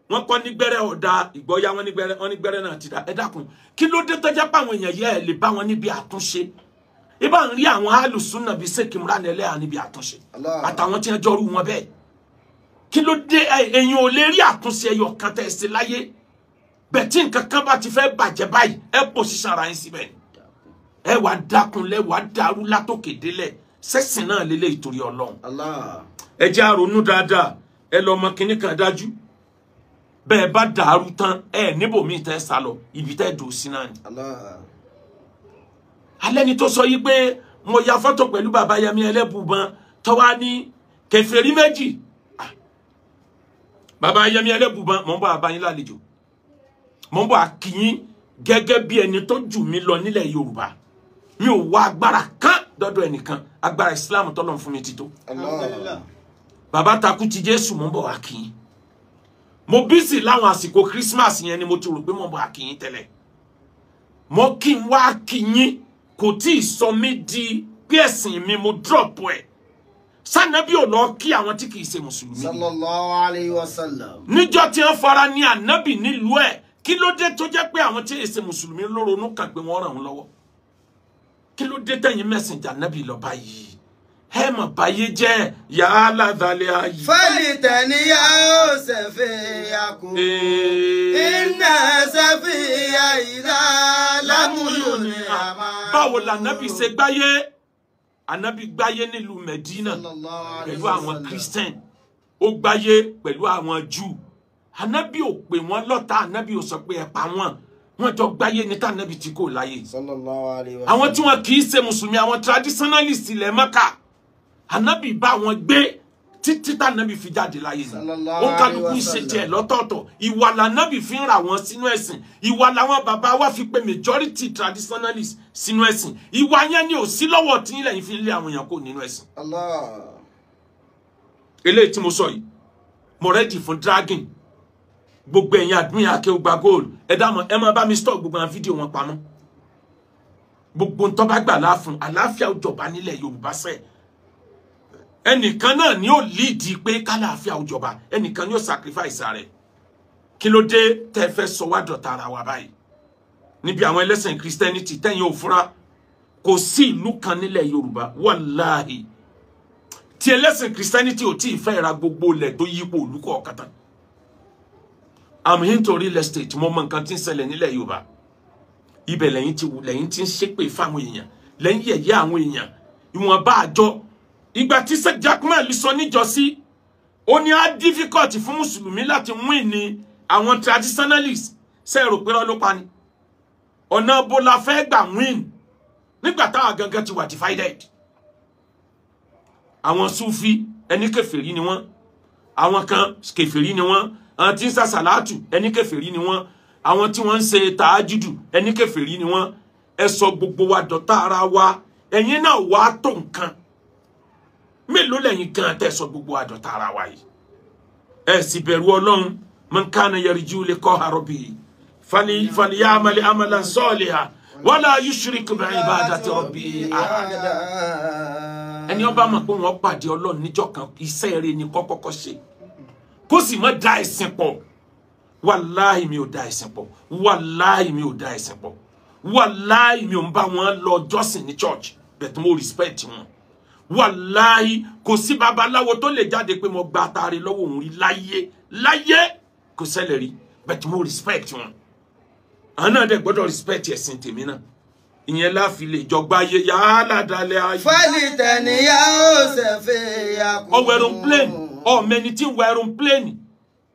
Wọ́n kọ́ ní gbẹ́rẹ́ ọ̀dà ìgbọ́yà, wọ́n ní gbẹ́rẹ́, wọ́n ní gbẹ́rẹ́ náà ti dà. Ẹ dákun, kí ló dé tó jẹ́ pé àwọn èèyàn yẹ ẹ lè bá wọn níbi àtúnṣe? Ibà ń rí àwọn alùsùnà bíi Ṣèkìmúrà nílẹ̀ níbi àtúnṣe àtàwọn tí wọ́n jọrú wọn bẹ́ẹ̀. Kí ló dé ẹ̀yin ò lè rí àtúnṣe ẹyọ kan tẹ́ ẹ ṣe láyé? Bẹ́ẹ̀ tí nǹkan kan bá ti fẹ́ bàjẹ́ báyìí, ẹ pò sísan ara yín síbẹ̀. Ẹ wàá dákun lẹ, wàá dàrú látòkè délẹ̀. Sẹ́sìn náà lélẹ̀ ìtorí Ọlọ́run. Ẹ jẹ́ á ronú dáadáa, ẹ lọ mọ kinní kan dájú. Bẹ́ẹ̀ bá dàrú tán, ẹ níbòmíì tẹ́ sá lọ, ibi tẹ́ dùn sí náà ni. Alẹ́ ni tó sọ yìí pé mo ya fọ́tò pẹ̀lú bàbá Yẹmí Ẹlẹ́bùbọn tó wá ní kèfèrí méjì. Bàbá Yẹmí Ẹlẹ́bùbọn, mò ń bọ̀ àbá yín lálejò. Mò ń bọ̀ àkìyín gẹ́gẹ́ bí ẹni tó jù mí lọ nílẹ̀ Yorùbá. Mi ò wá agbára kan dọ́dọ̀ ẹnìkan, agbára Islam tọ́lọ̀ fún mi ti tó. Bàbá takú ti Jésù, mò ń bọ̀ àkìyín. Mo bísí láwọn àsìkò Christmas yẹn ni mo ti rò pé mo bọ̀ àkìyín tẹ́lẹ̀. Mo kí n wá àkìyín kò tí ì sọ mí di pé ẹ̀sìn mi mo drop ẹ̀. Sànàbí ò lọ kí àwọn tí kì í ṣe mùsùlùmí. Sallallahu alayhi wa sallam. Níjọ́ tí wọ́n fara ní ànábì nílùú ẹ̀, kí ló dé tó jẹ́ pé àwọn tí kì í ṣe mùsùlùmí ló ronú kàn pé wọ́n ràn wọ́n lọ́wọ́? Kí ló dé tẹ̀yìn mẹ́sìn jà ànábì lọ báyìí? Ẹ mọ̀ báyé jẹ́ yàrá dalẹ̀ ayé. Fálítẹ̀níyà ó ṣẹ̀fẹ̀ àkó. Iná ṣẹ̀fẹ̀ àìdá lámúlò ní àmà. Báwo lànábì ṣe gbáyé? Ànábì gbáyé nílùú Mẹ̀dínà pẹ̀lú àwọn Christian. Ó gbáyé pẹ̀lú àwọn Jew. Ànábì ò pè wọ́n lọ́tà, ànábì ò sọ pé ẹ pa wọ́n. Wọ́n jọ gbáyé ní tànábì tí kò láyé. Àwọn tí wọn kì í ṣe mùsùlùmí, àwọn traditionalist ilẹ̀ Mẹ́kà, ànábì bá wọn gbé títí tànábì fi jáde láyé ni. Ó kálukú ṣe tiẹ̀ lọ́tọ̀ọ̀tọ̀. Ìwà lànábì fi ń rà wọ́n sínú ẹ̀sìn. Ìwà làwọn bàbá wa fi pé majority traditionalists sínú ẹ̀sìn. Ìwà yẹn ni ò sí lọ́wọ́ tí ilẹ̀ yìí fi ń lé àwọn èèyàn kó nínú ẹ̀sìn. Eléyìí tí mo sọ yìí, mo rẹ́dì fún dragging. Gbogbo ẹ̀yin àdúnyà Akeugba Gold, ẹ dámọ̀, ẹ máa bá mi store gbogbo àwọn fídíò wọn pamọ́. Gbogbo ń tó bá gbà láàfún, àlàáfíà ó jọba nílẹ̀ Yorùbá sẹ́ẹ̀. Ẹnìkan náà ni ó líìdí pé kálàáfíà ó jọba, ẹnìkan ni ó sacrifice rẹ̀. Kí ló dé tẹ́ fẹ́ sọ wá dọ̀tá ara wa báyìí? Níbi àwọn ẹlẹ́sìn Christianity tẹ́yìn ò fura, kò sí ìlú kan nílẹ̀ Yorùbá wàláhì tí ẹlẹ́sìn Christianity ò tí ì fẹ́ ra gbogbo ilẹ̀ tó yípo ìlú kọ̀ọ̀kan tán. I'm into real estate, mo mọ nǹkan tí ń ṣẹlẹ̀ nílẹ̀ Yorùbá. Ibẹ̀ lẹ́yìn ti wù, lẹ́yìn ti ń ṣépè fáwọn èèyàn, lẹ́yìn yẹ̀yẹ́ àwọn èèyàn. Ìwọ̀nba àjọ ìgbà tí Sheikh Jackman sọ níjọ́sí, ó ní á difficult fún mùsùlùmí láti win ní àwọn traditionalists. Ṣe rò pé ló pa ni? Ọ̀nà bó la fẹ́ gbà win nígbà táwa gangan ti wà divided? Àwọn Sufi ẹni kèfèrí ni wọ́n, àwọn kan kèfèrí ni wọ́n, àwọn tí ń sàṣàlátù ẹni kèfèrí ni wọ́n, àwọn tí wọ́n ń ṣe tàájùdù ẹni kèfèrí ni wọ́n. Ẹ sọ gbogbo wa dọ̀tá ara wa. Ẹ̀yin náà wàá tó nǹkan mélòó lẹ́yìn gan tẹ́ sọ gbogbo wa dọ̀tá ara wa yìí? Ẹ sì bẹ̀rù Ọlọ́run. Man kana yarju liqa'a rabbihi falyamal amalan salihan wala yushrik bi'ibadati rabbihi ahada. Ẹni ó bá mọ̀ pé wọ́n pàdé Ọlọ́run níjọ́ kan, iṣẹ́ rere ni kó kọ́kọ́ ṣe, kó sì má da ẹ̀sìn pọ̀. Wàláhì mi ò da ẹ̀sìn pọ̀, wàláhì mi ò da ẹ̀sìn pọ̀, wàláhì mi ò ń bá wọn lọ jọ́sìn ní church, but mo respect wọn. Wàláhì kò sí babaláwo tó lè jáde pé mo gba atare lọ́wọ́ òun rí láyé láyé, kò ṣẹlẹ̀ rí, but mo respect wọn. Àwọn náà dẹ̀ gbọ́dọ̀ respect ẹ̀sìn tèmi náà. Ìyẹn láfi lè jọgbá yé yàrá dalẹ̀ ayé. Fẹ́lì tẹ̀níyà ó ṣẹ̀fẹ̀ yà kú. Ọwọ́ aeroplane, ọmọ ẹni tí ń wọ aeroplane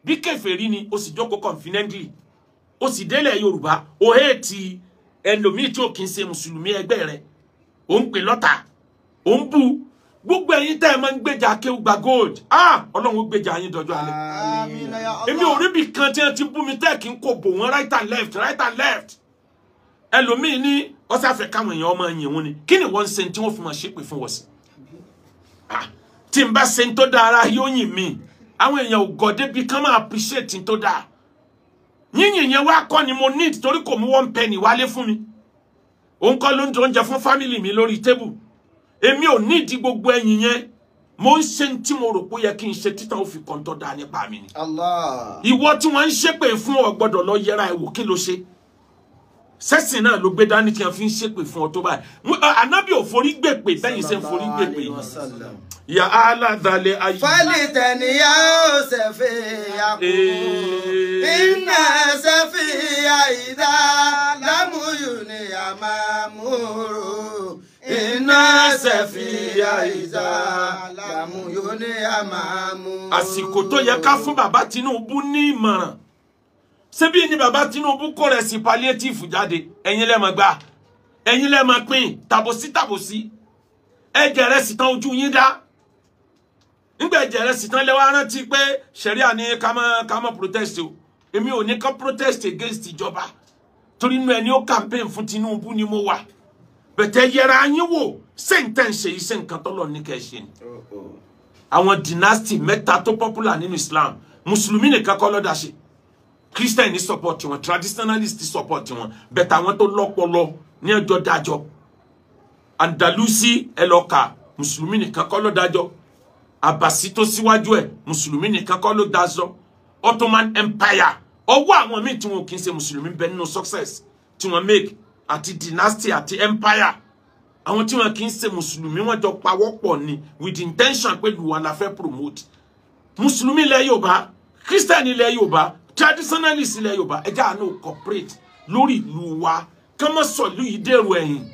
bí kèfèrí ni, ó sì jókòó confidently, ó sì délẹ̀ Yorùbá, ó hẹ́ẹ̀tì ẹlòmíì tí ò kì í ṣe mùsùlùmí ẹgbẹ́ rẹ̀, ó ń pè lọ́tà, ó ń bú. Gbogbo ẹ̀yin tẹ́ ẹ máa ń gbèjà Akéwùgbà Gold, ah, Ọlọ́run ó gbèjà yín dọjọ́ alẹ́. Èmi ò rí bí kan tí wọ́n ti bú mi tẹ́ kí n kò bò wọ́n right and left, right and left. Ẹlòmíì ní ó sáfẹ́ káwọn èèyàn ọmọ yìn wọn ni. Kí ni wọ́n ń ṣe tí wọ́n fi máa ṣépè fún wọn sí? Tí n bá ṣe ń tó dára yóò yìn mí. Àwọn èèyàn ò gọ̀ débi kán máa appreciate tó dáa. Yíyìn yẹn wá kọ́ ni mo need, torí kò mú one penny wálé fún mi. Òun kọ́ ló ń oúnjẹ fún family mi lórí table. Èmi ò need gbogbo ẹ̀yìn yẹn. Mo ń ṣe tí mo rò pé ó yẹ kí n ṣe títàn ó fi kàn tó dáa nípa mi ni. Allah. Ìwọ tí wọ́n ń ṣépè fún ọ gbọ́dọ̀ lọ yẹra ẹ̀ wò, kí ló ṣe? Sẹ́sìn náà ló gbé dání tí wọ́n fi ń ṣépè fún ọ tó báyìí. Ànábì ò forí gbèpè bẹ́yìn ṣe ń forí gbèpè yìí. Ya ala dale ayi. Fẹ́lì tẹ̀níyà ó ṣẹ̀fẹ̀ yà kú. Iná ṣẹ̀fẹ̀ yà ìdá lámúyù ni a máa múrò. Iná ṣẹ̀fẹ̀ yà ìdá lámúyù ni a máa múrò. Àsìkò tó yẹ ká fún bàbá Tinubu ní ìmọ̀ràn. Ṣebí ni bàbá Tinubu kó rẹ̀ sí palliative jáde, ẹ̀yin lẹ máa gbà, ẹ̀yin lẹ máa pín, tàbòsí tàbòsí. Ẹ̀jẹ̀ rẹ̀ sì tán ojú yín dá. Nígbà ẹ̀jẹ̀ rẹ̀ sì tán lẹ wá rántí pé ṣẹ̀ríà ní ká má protest o. Èmi ò ní ká protest against ìjọba, torí inú ẹni ó campaign fún Tinubu ni mo wà. Bẹ̀tẹ̀ yẹra yín wò, ṣé n tẹ́ ń ṣe iṣẹ́ nǹkan tọ́lọ̀ ní kẹ́ ṣe ni. Àwọn dynasty mẹ́ta tó popular nínú Islam, Mùsùlùmí nìkan kọ́ ló dá ṣe. Christian ní support wọn, traditionalist support wọn, bẹ̀tẹ̀ àwọn tó lọ́pọlọ ní ọjọ́ dájọ́. Andalusi ẹlọ́ka, Mùsùlùmí nìkan kọ́ ló dájọ́. Àbàsí tó síwájú ẹ̀, Mùsùlùmí nìkan kọ́ ló dájọ́. Ottoman Empire, ọwọ́ àwọn míì tí wọn kì í ṣe Mùsùlùmí bẹ nínú success tí wọ́n make, àti dynasty àti empire. Àwọn tí wọn kì í ṣe Mùsùlùmí wọ́n jọ pawọ́pọ̀ ni with intention pé lùwà la fẹ́ promote. Mùsùlùmí ilẹ̀ Yorùbá, Christian ilẹ̀ Yorùbá, traditionalist ilẹ̀ Yorùbá, ẹ jẹ́ àánú cooperate lórí ìlú wa, kán mọ́ sọ̀lú yìí dèrò ẹ̀yìn.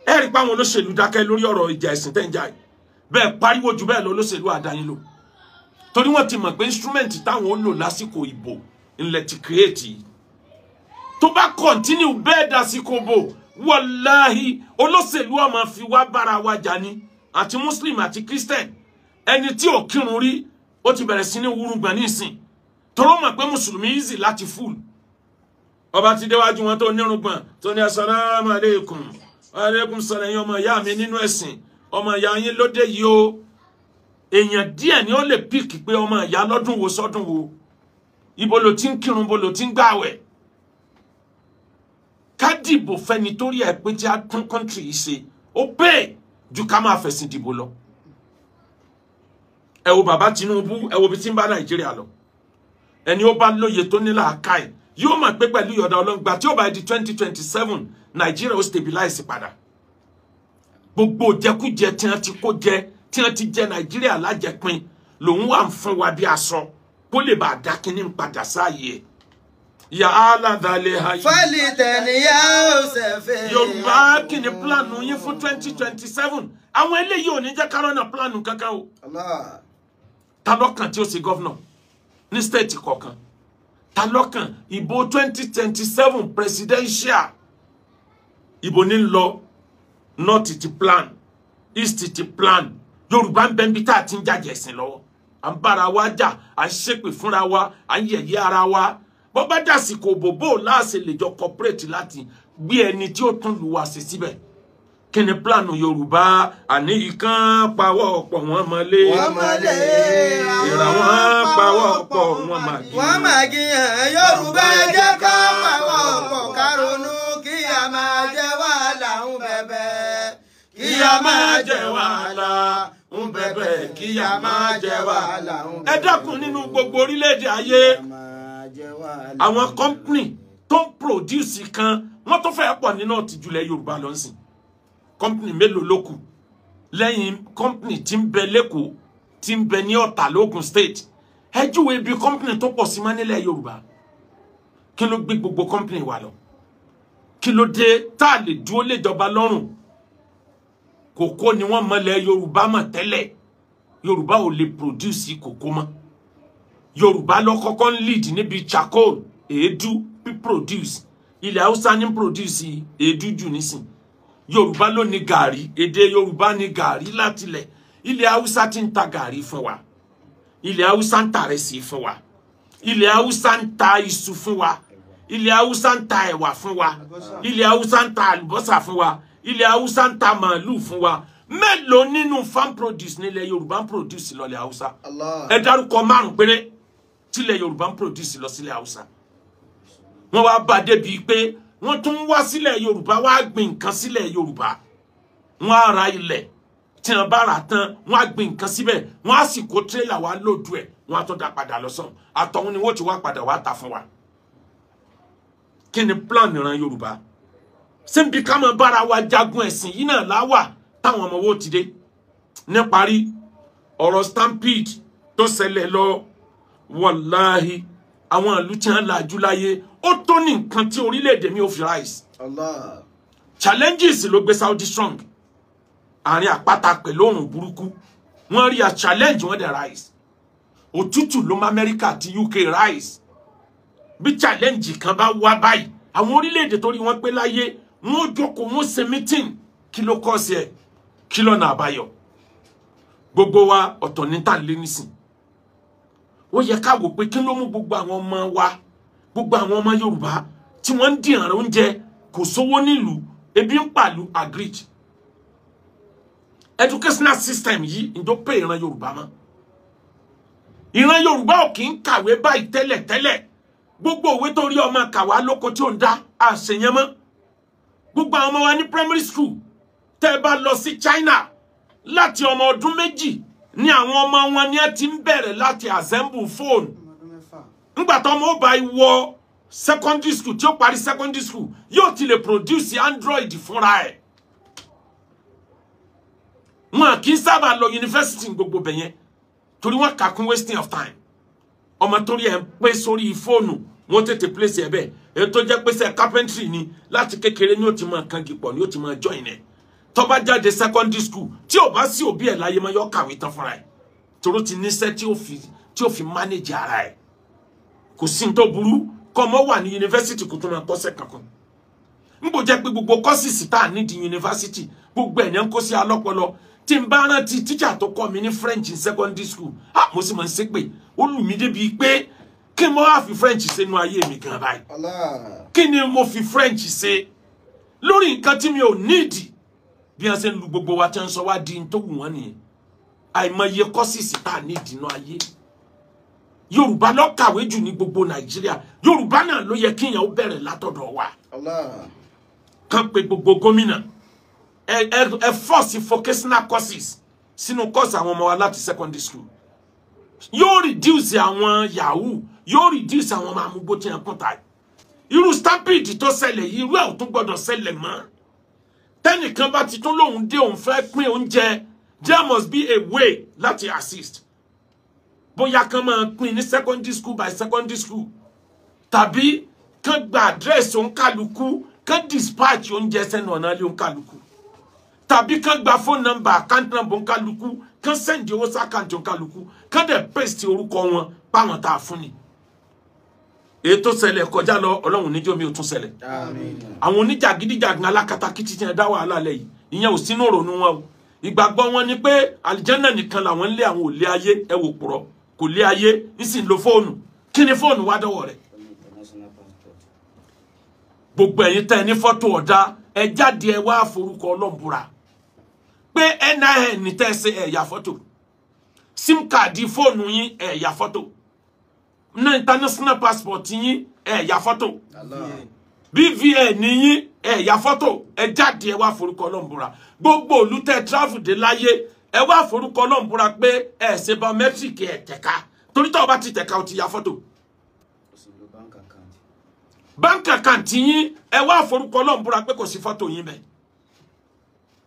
Ẹ rí pé àwọn olóṣèlú dákẹ́ lórí ọ̀rọ̀ ìjà ẹ̀sìn tẹ́ ń jà yìí. Bẹ́ẹ̀ pariwo jù bẹ́ẹ̀ lọ, olóṣèlú àdáyín lò. Torí wọ́n ti mọ̀ pé instrument táwọn ó lò lásìkò ìbò ńlẹ̀ ti create yìí. Tó bá continue bẹ́ẹ̀ dásìkò bò, wàláhì olóṣèlú ó máa fi wá bára wa jà ni, àti Muslim àti Christian. Ẹni tí ò kírun rí, ó ti bẹ̀rẹ̀ sí ní wúrúgbọ̀n nísìn. Toró mọ̀ pé Mùsùlùmí easy láti fool. Ọba ti déwájú wọn tó nírùngbọ̀n tó ní assalamu alaikum. Alaikum salam, ẹ̀yin ọmọ ìyá mi nínú ẹ̀sìn, ọmọ ìyá yín lóde yìí o. Èèyàn díẹ̀ ni ó lè píìkì pé ọmọ ìyá lọ́dún wo sọ́dún wo. Ibo ló ti ń kírun, bo ló ti ń gbààwẹ̀. Ká dìbò fẹ́ni torí ẹ̀ pé tí a tún country yìí ṣe, ó pè ju ká máa fẹ̀sìn dìbò lọ. Ẹ wo bàbá Tinubu, ẹ wo bí tí ń bá Nàìjíríà lọ. Ẹni ó bá lóye tó ní làákàyè yóò mọ̀ pé pẹ̀lú ìyọ̀dà Ọlọ́run tí ó bá di 2027 Nàìjíríà ó stabilize padà. Gbogbo jẹkújẹ tí wọ́n ti kó jẹ, tí wọ́n ti jẹ Nàìjíríà lájẹpin, lòun wà ń fún wa bí aṣọ kó lè bá a dá kínní padà sáàyè ẹ̀. Yàrá dalẹ̀ ayé. Fọ́lì tẹ̀níyà ó ṣẹ̀fẹ̀. Yorùbá kí ni pílánù yín fún 2027? Àwọn eléyìí ò ní jẹ́ kárọ́nà pílánù kankan o. Allah. Ta lọ́kàn tí ó ṣe governor ní state kọ̀ọ̀kan? Ta lọ́kàn ìbò 2027 presidential? Ìbò ní lọ, north ti plan, east ti plan. Yorùbá ń bẹ níbi tá a ti ń jàjẹ̀ ẹ̀sìn lọ́wọ́. À ń bára wa jà, à ń ṣépè fúnra wa, à ń yẹ̀yẹ́ ara wa. Bó bá dàsìkò bòbó láàṣẹ lè jọ cooperate láti gbé ẹni tí ó tún lù wá sí síbẹ̀. Kí ni plánù Yorùbá? Àní ikán pawọ́ pọ̀ wọ́n mọ́lé. Wọ́n mọ̀lé. Ìrà wọn pawọ́ pọ̀ wọ́n máa gé. Wọ́n máa gíyàn. Yorùbá ẹ jẹ́ ká pawọ́pọ̀ ká ronú kí a máa jẹ́ wàhálà ń bẹ̀bẹ̀. Kí a máa jẹ wàhálà ń bẹ̀bẹ̀, kí a máa jẹ wàhálà. Ẹ dákun, nínú gbogbo orílẹ̀-èdè ayé, àwọn company tó ń produce kan wọ́n tó fẹ́ pọ̀ nínú ọ̀tìjúlẹ̀ Yorùbá ló ń sìn. Company mélòó ló kù lẹ́yìn company tí ń bẹ l'Ékòó, tí ń bẹ ní Ọ̀tà l'Ógùn State? Ẹ júwe ibi company tó pọ̀ sí mọ́ nílẹ̀ Yorùbá. Kí ló gbé gbogbo company wa lọ? Kí ló dé tá a lè dúró léjọba lọ́rùn? Kòkó ni wọ́n mọ̀lẹ̀ Yorùbá mọ̀ tẹ́lẹ̀. Yorùbá ò lè produce kòkó mọ́. Yorùbá ló kọ́kọ́ ń lead níbi charcoal, èédú produce. Ilẹ̀ Haúsá ní produce èédú jù nísìn. Yorùbá ló ní gàrí, èdè Yorùbá ní gàrí látilẹ̀. Ilẹ̀ Haúsá ti ń ta gàrí fún wa, ilẹ̀ Haúsá ń ta ìrẹsì fún wa, ilẹ̀ Haúsá ń ta iṣu fún wa, ilẹ̀ Haúsá ń ta ẹ̀wà fún wa, ilẹ̀ Haúsá ń ta àlùbọ́sà fún wa, ilẹ̀ Haúsá ń ta màálù fún wa. Mélòó nínú farm produce nílẹ̀ Yorùbá ń produce lọ́lẹ̀ Haúsá? Allah. Ẹ dárúkọ márùn péré tílẹ̀ Yorùbá ń produce lọ sílẹ̀ Haúsá. Wọ́n wá bá débi pé wọ́n tún wá sílẹ̀ Yorùbá wá gbìn nǹkan sílẹ̀ Yorùbá. Wọ́n á ra ilẹ̀, tí wọ́n bá rà tán, wọ́n á gbìn nǹkan síbẹ̀, wọ́n á sì kó tírélà wá lòdù ẹ̀, wọ́n á tún dá padà lọ́sàn àtọ̀hún ni wọ́n ti wá padà wá ta fún wa. Kí ni plan ìran Yorùbá? Síbi ká máa bára wa jagun ẹ̀sìn yìí náà láwà táwọn ọmọ wo ti dé. Níparí, ọ̀rọ̀ stampede tó ṣẹlẹ̀ lọ, wàláhì, àwọn ìlú tí wọ́n lajú láyé, ó tó ní nǹkan tí orílẹ̀-èdè mi ò fi rise. Allah. Challenges ló gbé Saudi strong. Àárín àpáta pẹ̀lú òrùn burúkú, wọ́n rí a challenge, wọ́n dẹ̀ rise. Òtútù ló mú Amẹ́ríkà àti UK rise. Bí challenge kan bá wá báyìí, àwọn orílẹ̀-èdè tó rí wọn pé láyé, wọ́n ó jókòó, wọ́n ṣe meeting. Kí ló kọ́ sí ẹ? Kí lọ́nà àbáyọ? Gbogbo wa ọ̀tọ̀ ní tà lé nísìn. Ó yẹ ká wò pé kí ló mú gbogbo àwọn ọmọ wa, gbogbo àwọn ọmọ Yorùbá tí wọ́n ń dìran oúnjẹ, kò sówó nílùú, ebi ń pàlú. Agreed, educational system yìí ǹjọ́ pé ìran Yorùbá mọ́. Ìran Yorùbá ò kì í kàwé báyìí tẹ́lẹ̀ tẹ́lẹ̀. Gbogbo òwe tó rí ọmọ kàwá lóko tí ò ń dá àṣeyẹn mọ́. Gbogbo àwọn ọmọ wa ní primary school, tẹ́ ẹ bá lọ sí China, láti ọmọ ọdún 2 ní àwọn ọmọ wọn ni ẹ ti ń bẹ̀rẹ̀ láti assemble phone. Ńgbà tó ọmọ ó bá wọ secondary school, tí ó parí secondary school, yóò ti lè produce Android fúnra ẹ̀. Wọn kì í sábà lọ yunifásitì gbogbo bẹ̀yẹn torí wọn kà kún wasting of time. Ọmọ torí ẹ̀ ń pé sórí fóònù, wọn tètè place ẹ̀ bẹ́ẹ̀. Èyí tó jẹ́ pé sẹ́ carpentry ni, láti kékeré ni ó ti máa kangi pọ̀, ni ó ti máa join ẹ̀. Tó bá jáde secondary school, tí ò bá sí òbí ẹ̀ láyé mọ́, yọ kàwé tán fúnra ẹ̀ toró ti níṣẹ́ tí ó fi manage ara ẹ̀. Kò sí ní tó burú kọ́ ọmọ wà ní yunifásitì kó tó máa kọ́ṣẹ́ kankan. N bò jẹ́ pé gbogbo courses tá a nídìí yunifásitì, gbogbo ẹ̀ ní ń kó sí alọ́pọlọ. Tí n bá rántí tíṣà tó kọ́ mi ní French in secondary school, ah, mo sì máa ń ṣépè. Ó lù mí débi pé kí n mọ́ wá fi French ṣe nú ayé mi gan báyìí? Allah. Kí ni mo fi French ṣe lórí nǹkan tí mi ò nídìí? Bí wọ́n ṣe ń lu gbogbo wa, tí wọ́n ń sọ wá di n tó wù wọ́n nìyẹn. Àìmọye courses tá a nídìí nú ayé. Yorùbá ló kàwé jù ní gbogbo Nàìjíríà. Yorùbá náà ló yẹ kíyàn ó bẹ̀rẹ̀ látọ̀dọ̀ wa. Allah. Kàn pé gbogbo gómìnà, ẹ force vocational courses sínú course àwọn ọmọ wa láti secondary school. Yóò reduce àwọn yahoo, yóò reduce àwọn ọmọ amúgbó tí wọn kún ta. Irú stampede tó ṣẹlẹ̀ yìí, irú ẹ̀ ò tún gbọ́dọ̀ ṣẹlẹ̀ mọ́. Tẹ́nìkan bá ti tún lóun dé, òun fẹ́ pín oúnjẹ, there must be a way láti assist. Bóyá kan máa pín ní secondary school by secondary school tàbí Kán gba àdírẹ́sì òǹkàlùkù, kán dispatch oúnjẹ sẹ́nu ọ̀nà ilé òǹkàlùkù, tàbí kán gba phone number, account number òǹkàlùkù, kán send owó sí àkáǹtì òǹkàlùkù, kán dẹ̀ paste orúkọ wọn páwọn tá a fún ni. Ètò ṣẹlẹ̀ kọjá lọ, Ọlọ́run níjọ́ mi ò tún ṣẹlẹ̀. Àwọn oníjàgídíjàgan alákatakítí ti dá wàhálà lẹ̀ yìí, ìyẹn ò sínú ìrònú wọn o. Ìgbàgbọ́ wọn ni pé àlìjánà nìkan làwọn ń lé, àwọn ò lé ayé. Ẹ wò pùrọ̀, kò lé ayé, ń sì ń lo fóònù. Kí ni fóònù wá dọ́wọ́ rẹ̀? Gbogbo ẹ̀yin tẹ́ ẹ ní fọ́tò ọ̀dà, ẹ jáde ẹ wá forúkọ Ọlọ́run búra pé NIN tẹ́ ẹ ṣe ẹ̀yà fọ́tò, sim card fóònù yín ẹ̀yà fọ́tò, ní international passport yín ẹ̀yà fọ́tò, BVN yín ẹ̀yà fọ́tò. Ẹ jáde ẹ wá forúkọ Ọlọ́run búra. Gbogbo ìlú tẹ́ travel dé láyé, ẹ wá forúkọ Ọlọ́run búra pé ẹ ṣe biometric, ẹ tẹ̀ka, torí tó o bá ti tẹ̀ka o ti ya fọ́tò. Bank account yín, ẹ wá forúkọ Ọlọ́run búra pé kò sí fọ́tò yín bẹ́ẹ̀.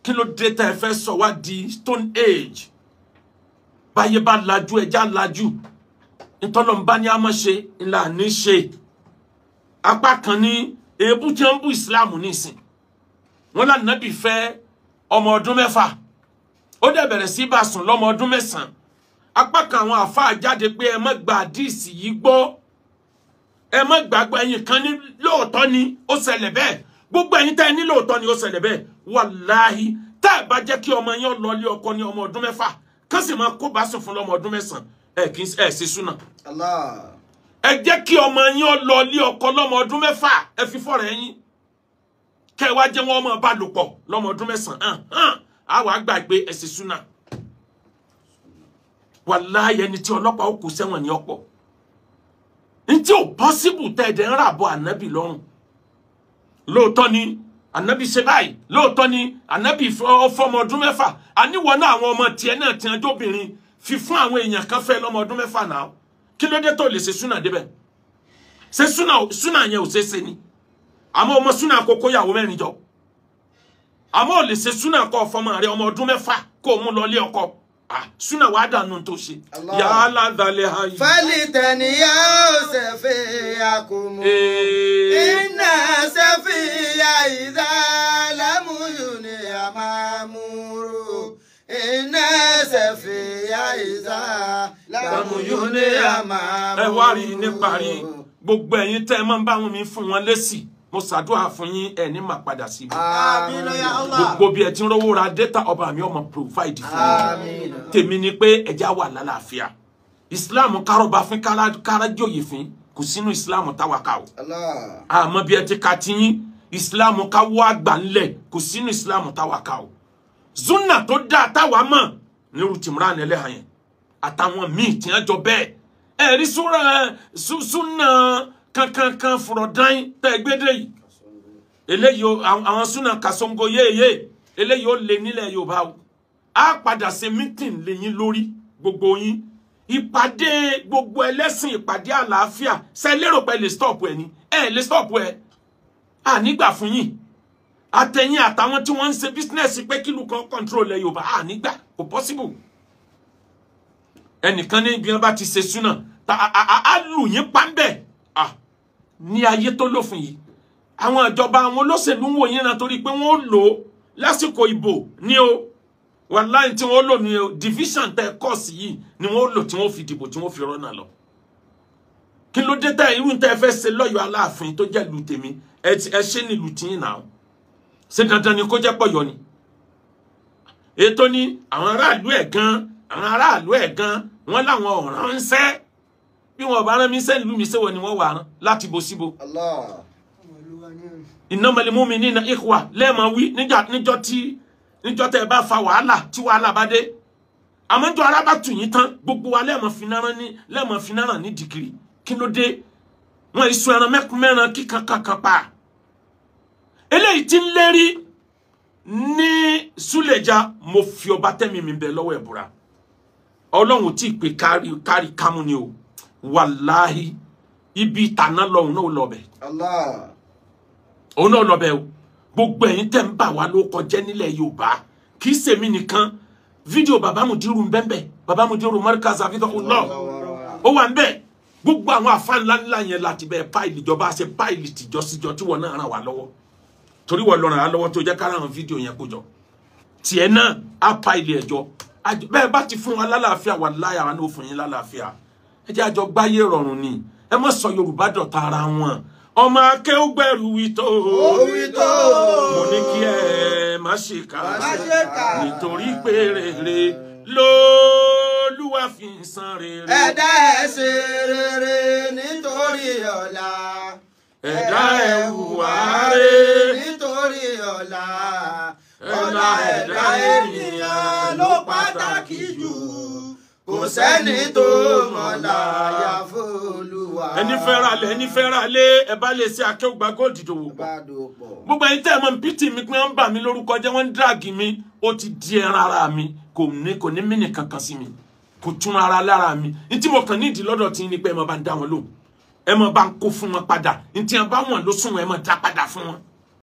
Kí ló dé tẹ́ ẹ fẹ́ sọ wá di stone age? Báyé bá lajú, ẹja lajú. Ntọ́lọ́mbá ní a máa ṣe ńlá ní ṣe. Apá kan ní èébú tí wọ́n ń bú Islam nísìn. Wọ́n lánàbì fẹ́ ọmọ ọdún 6, ó dẹ̀ bẹ̀rẹ̀ sí bá sùn lọ́mọ ọdún 9. Apá kan àwọn àfáà jáde pé ẹ má gba àdíìsì yìí gbọ́, ẹ má gbàgbọ́. Ẹ̀yin kan ní lóòótọ́ ni ó ṣẹlẹ̀ bẹ́ẹ̀. Gbogbo ẹ̀yin tẹ́ ẹ ní lóòótọ́ ni ó ṣẹlẹ̀ bẹ́ẹ̀, wàláhì tá ẹ bá jẹ́ kí ọmọ yẹn lọ lé ọkọ ní ọmọ ọdún 6, kán sì máa kó bá sùn fún lọ́mọ ọdún 9, ẹ kì í ẹ ṣe súnà. Ẹ jẹ́ kí ọmọ yẹn lọ lé ọkọ lọ́mọ ọdún 6, ẹ fi fọ́rẹ̀ ẹ̀yin kẹ́ ẹ wá jẹ́ wọn ọmọ bá lò pọ̀ lọ́mọ ọdún 9, á wàá gbàgbé ẹ ṣe súnà. Wàláhì ẹni tí ọlọ́pàá ó kó sẹ́wọ̀n ní ọ̀pọ̀. Ntí ò pọ́síbù tẹ́ ẹ̀dẹ̀ ń rà bọ́ ànábì lọ́rùn. Lóòótọ́ ni ànábì ṣe báyìí, lóòótọ́ ni ànábì fọmọ ọdún 6. Àníwọ̀ náà àwọn ọmọ tiẹ̀ náà ti ẹjọ́ obìnrin fi fún àwọn èèyàn kan fẹ́ lọ́mọ ọdún 6 náà. Kí ló dé tó lè ṣe súnà débẹ̀? Ṣé súnà yẹn ò ṣe é ṣe ni? Àmọ́ ọmọ súnà kókó yàwó 4 jọ. Àmọ́ ò lè ṣe súnà kọ́ fọmọ rẹ ọmọ ọdún 6 kó mú lọ lé ọkọ. Súnà wàá dànù tó ṣe. Yàrá dalẹ̀ ayé. Fálítẹ̀níyà ó ṣẹ̀fẹ̀ àkùmù. Iná ṣẹ̀fìyà ìdá lámúyù ni a máa múrò. Iná ṣẹ̀fìyà ìdá lámúyù ni a máa múrò. Ẹ wá rí ní parí, gbogbo ẹ̀yin tẹ́ ẹ máa ń bá wọn mi fún wọn lésì, mo ṣàdúrà fún yín, ẹ ní máa padà síbi. Gbogbo bí ẹ ti ń rówó ra data, ọba mi ọmọ provide fún yín. Tèmi ni pé ẹja wà lálàáfíà. Islam kárọ̀bà fín kárájòyè fín, kò sínú Islam táwa ká o. Àmọ́ bí ẹ ti ka ti yín, Islam ká wọ́ àgbà ńlẹ̀, kò sínú Islam táwa ká o. Zuna tó dáa táwa mọ̀ nírú Tìmúránì ẹlẹ́hàn yẹn àtàwọn míì tí wọ́n jọ bẹ́ẹ̀. Ẹ rí súnà kankankan fúrọ̀dán tẹ́ gbédè yìí. Eléyìí àwọn súnà kàṣọ́ngọ yéèyé, eléyìí ó lé nílẹ̀ Yorùbá o. Á padà ṣe mítìn lẹ́yìn lórí gbogbo yín. Ìpàdé gbogbo ẹlẹ́sìn, ìpàdé àlàáfíà. Ṣé lérò pé lè stop ẹ ni? Ẹ lè stop ẹ. À nígbà fún yín. Àtẹ̀yìn àtàwọn tí wọ́n ń ṣe bísínẹ́sì pé kílù kan control ẹ Yorùbá, à nígbà, kò possible. Ẹnìkan ní ibi wọn bá ti ṣe súnà, á lù yín pàmbẹ̀. Ní ayé tó lófin yìí, àwọn ìjọba àwọn olóṣèlú ń wò yín náà torí pé wọ́n ó lò ó lásìkò ìbò ní o. Wàláhì tí wọ́n lò ní o, division tẹ kọ́ọ̀sì yìí ni wọ́n lò tí wọ́n fi dìbò tí wọ́n fi rọ́nà lọ. Kí ló dé tẹ irú tẹ fẹ́ ṣe lọ́yọ̀ Aláàfin tó jẹ́ ìlú tèmi, ẹ ṣe ní ìlú tiyín náà. Ṣé dandan ni kó jẹ́ pọ̀yọ́ ni? Ètò ni àwọn aráàlú ẹ̀ gan, àwọn aráàlú ẹ̀ gan, wọ́n láwọn ọ̀ràn ń sẹ́. Bí wọn bá rán mi sẹ́ ìlú mi sẹ́wọ̀n ni wọ́n wà rán láti bo síbo. Innamal mu'minina ikhwa lẹ́ẹ̀mọ wí níjọ́ tí níjọ́ tẹ́ bá fa wàhálà tí wàhálà bá dé. Àmọ́ njọ́ ara bá tù yín tán, gbogbo wa lẹ́ẹ̀mọ fi náírà ní dìgírì. Kí ló dé? Wọ́n iṣu ẹran mẹ́kún mẹ́ran kíkan kankan pa. Eléyìí tí ń lérí ní Súlẹ̀já, mo fi ọba tẹ́mi mi bẹ lọ́wọ́ ẹ̀bùrà. Ọlọ́run tí ì pé kárí kámú ni o. Wàláhì ibi ìtàná lọ́hùn náà lọ bẹ̀. Òun náà lọ bẹ̀ o. Gbogbo ẹ̀yin tẹ́ ń bà wá ló kọjẹ́ nílẹ̀ Yorùbá, kì í ṣèmi nìkan. Fídíò bàbá Mudiru ń bẹ́ẹ̀, bàbá Mudiru Markaz Hafidhahullah ó wà ń bẹ́ẹ̀. Gbogbo àwọn àfa ńlá ńlá yẹn láti bẹ́ẹ̀ páìlì ìjọba ṣe páìlì tìjọ síjọ tí wọn náà ràn wá lọ́wọ́. Torí wọ́n lọ ràn wá lọ́wọ́ tó jẹ́ kára àwọn fídíò yẹn kó jọ. Tiẹ̀ náà á páìlì ẹ̀jọ. Bẹ́ẹ̀ bá ti fún wa lálàáfíà, wàláhì àwa náà ó fún yín lálàáfíà. Ẹ jẹ́ àjọ gbáyé rọrùn ni. Ẹ má sọ Yorùbá dọ̀tá ara wọn. Ọmọ akéwùgbẹ̀rù wí tó. Mo ní kí ẹ má ṣe kà. Nítorí pé rere lÓlúwa fi ń san rere. Ẹ̀dá ẹ̀ ṣe rere nítorí ọ̀la. Ẹ̀dá ẹ̀ hùwà rere nítorí ọ̀la. Ọ̀la ẹ̀dá ènìyàn ló pàtàkì jù. Kò sẹ́ni tó mọ̀lá àyàfó Olúwa. Ẹni fẹ́ ra lẹ̀, ẹni fẹ́ ra lé, ẹ bá lè ṣe Akéwùgbà Gold dòwò pọ̀. Gbogbo ẹ̀yin tẹ́ ẹ mọ̀ pt mi pé wọ́n ń bà mí lórúkọ jẹ́, wọ́n ń díràgì mi, ó ti di ẹran ara mi, kò ní mínì kankan sí mi, kò tún ara lára mi. Ní tí mo kàn ní ìdí lọ́dọ̀ tí ní pé ẹ máa bá ń dá wọn lóhùn, ẹ máa bá ń kó fún wọn padà, ní tí wọn bá wọn ló sún wọn, ẹ máa dá padà fún wọn.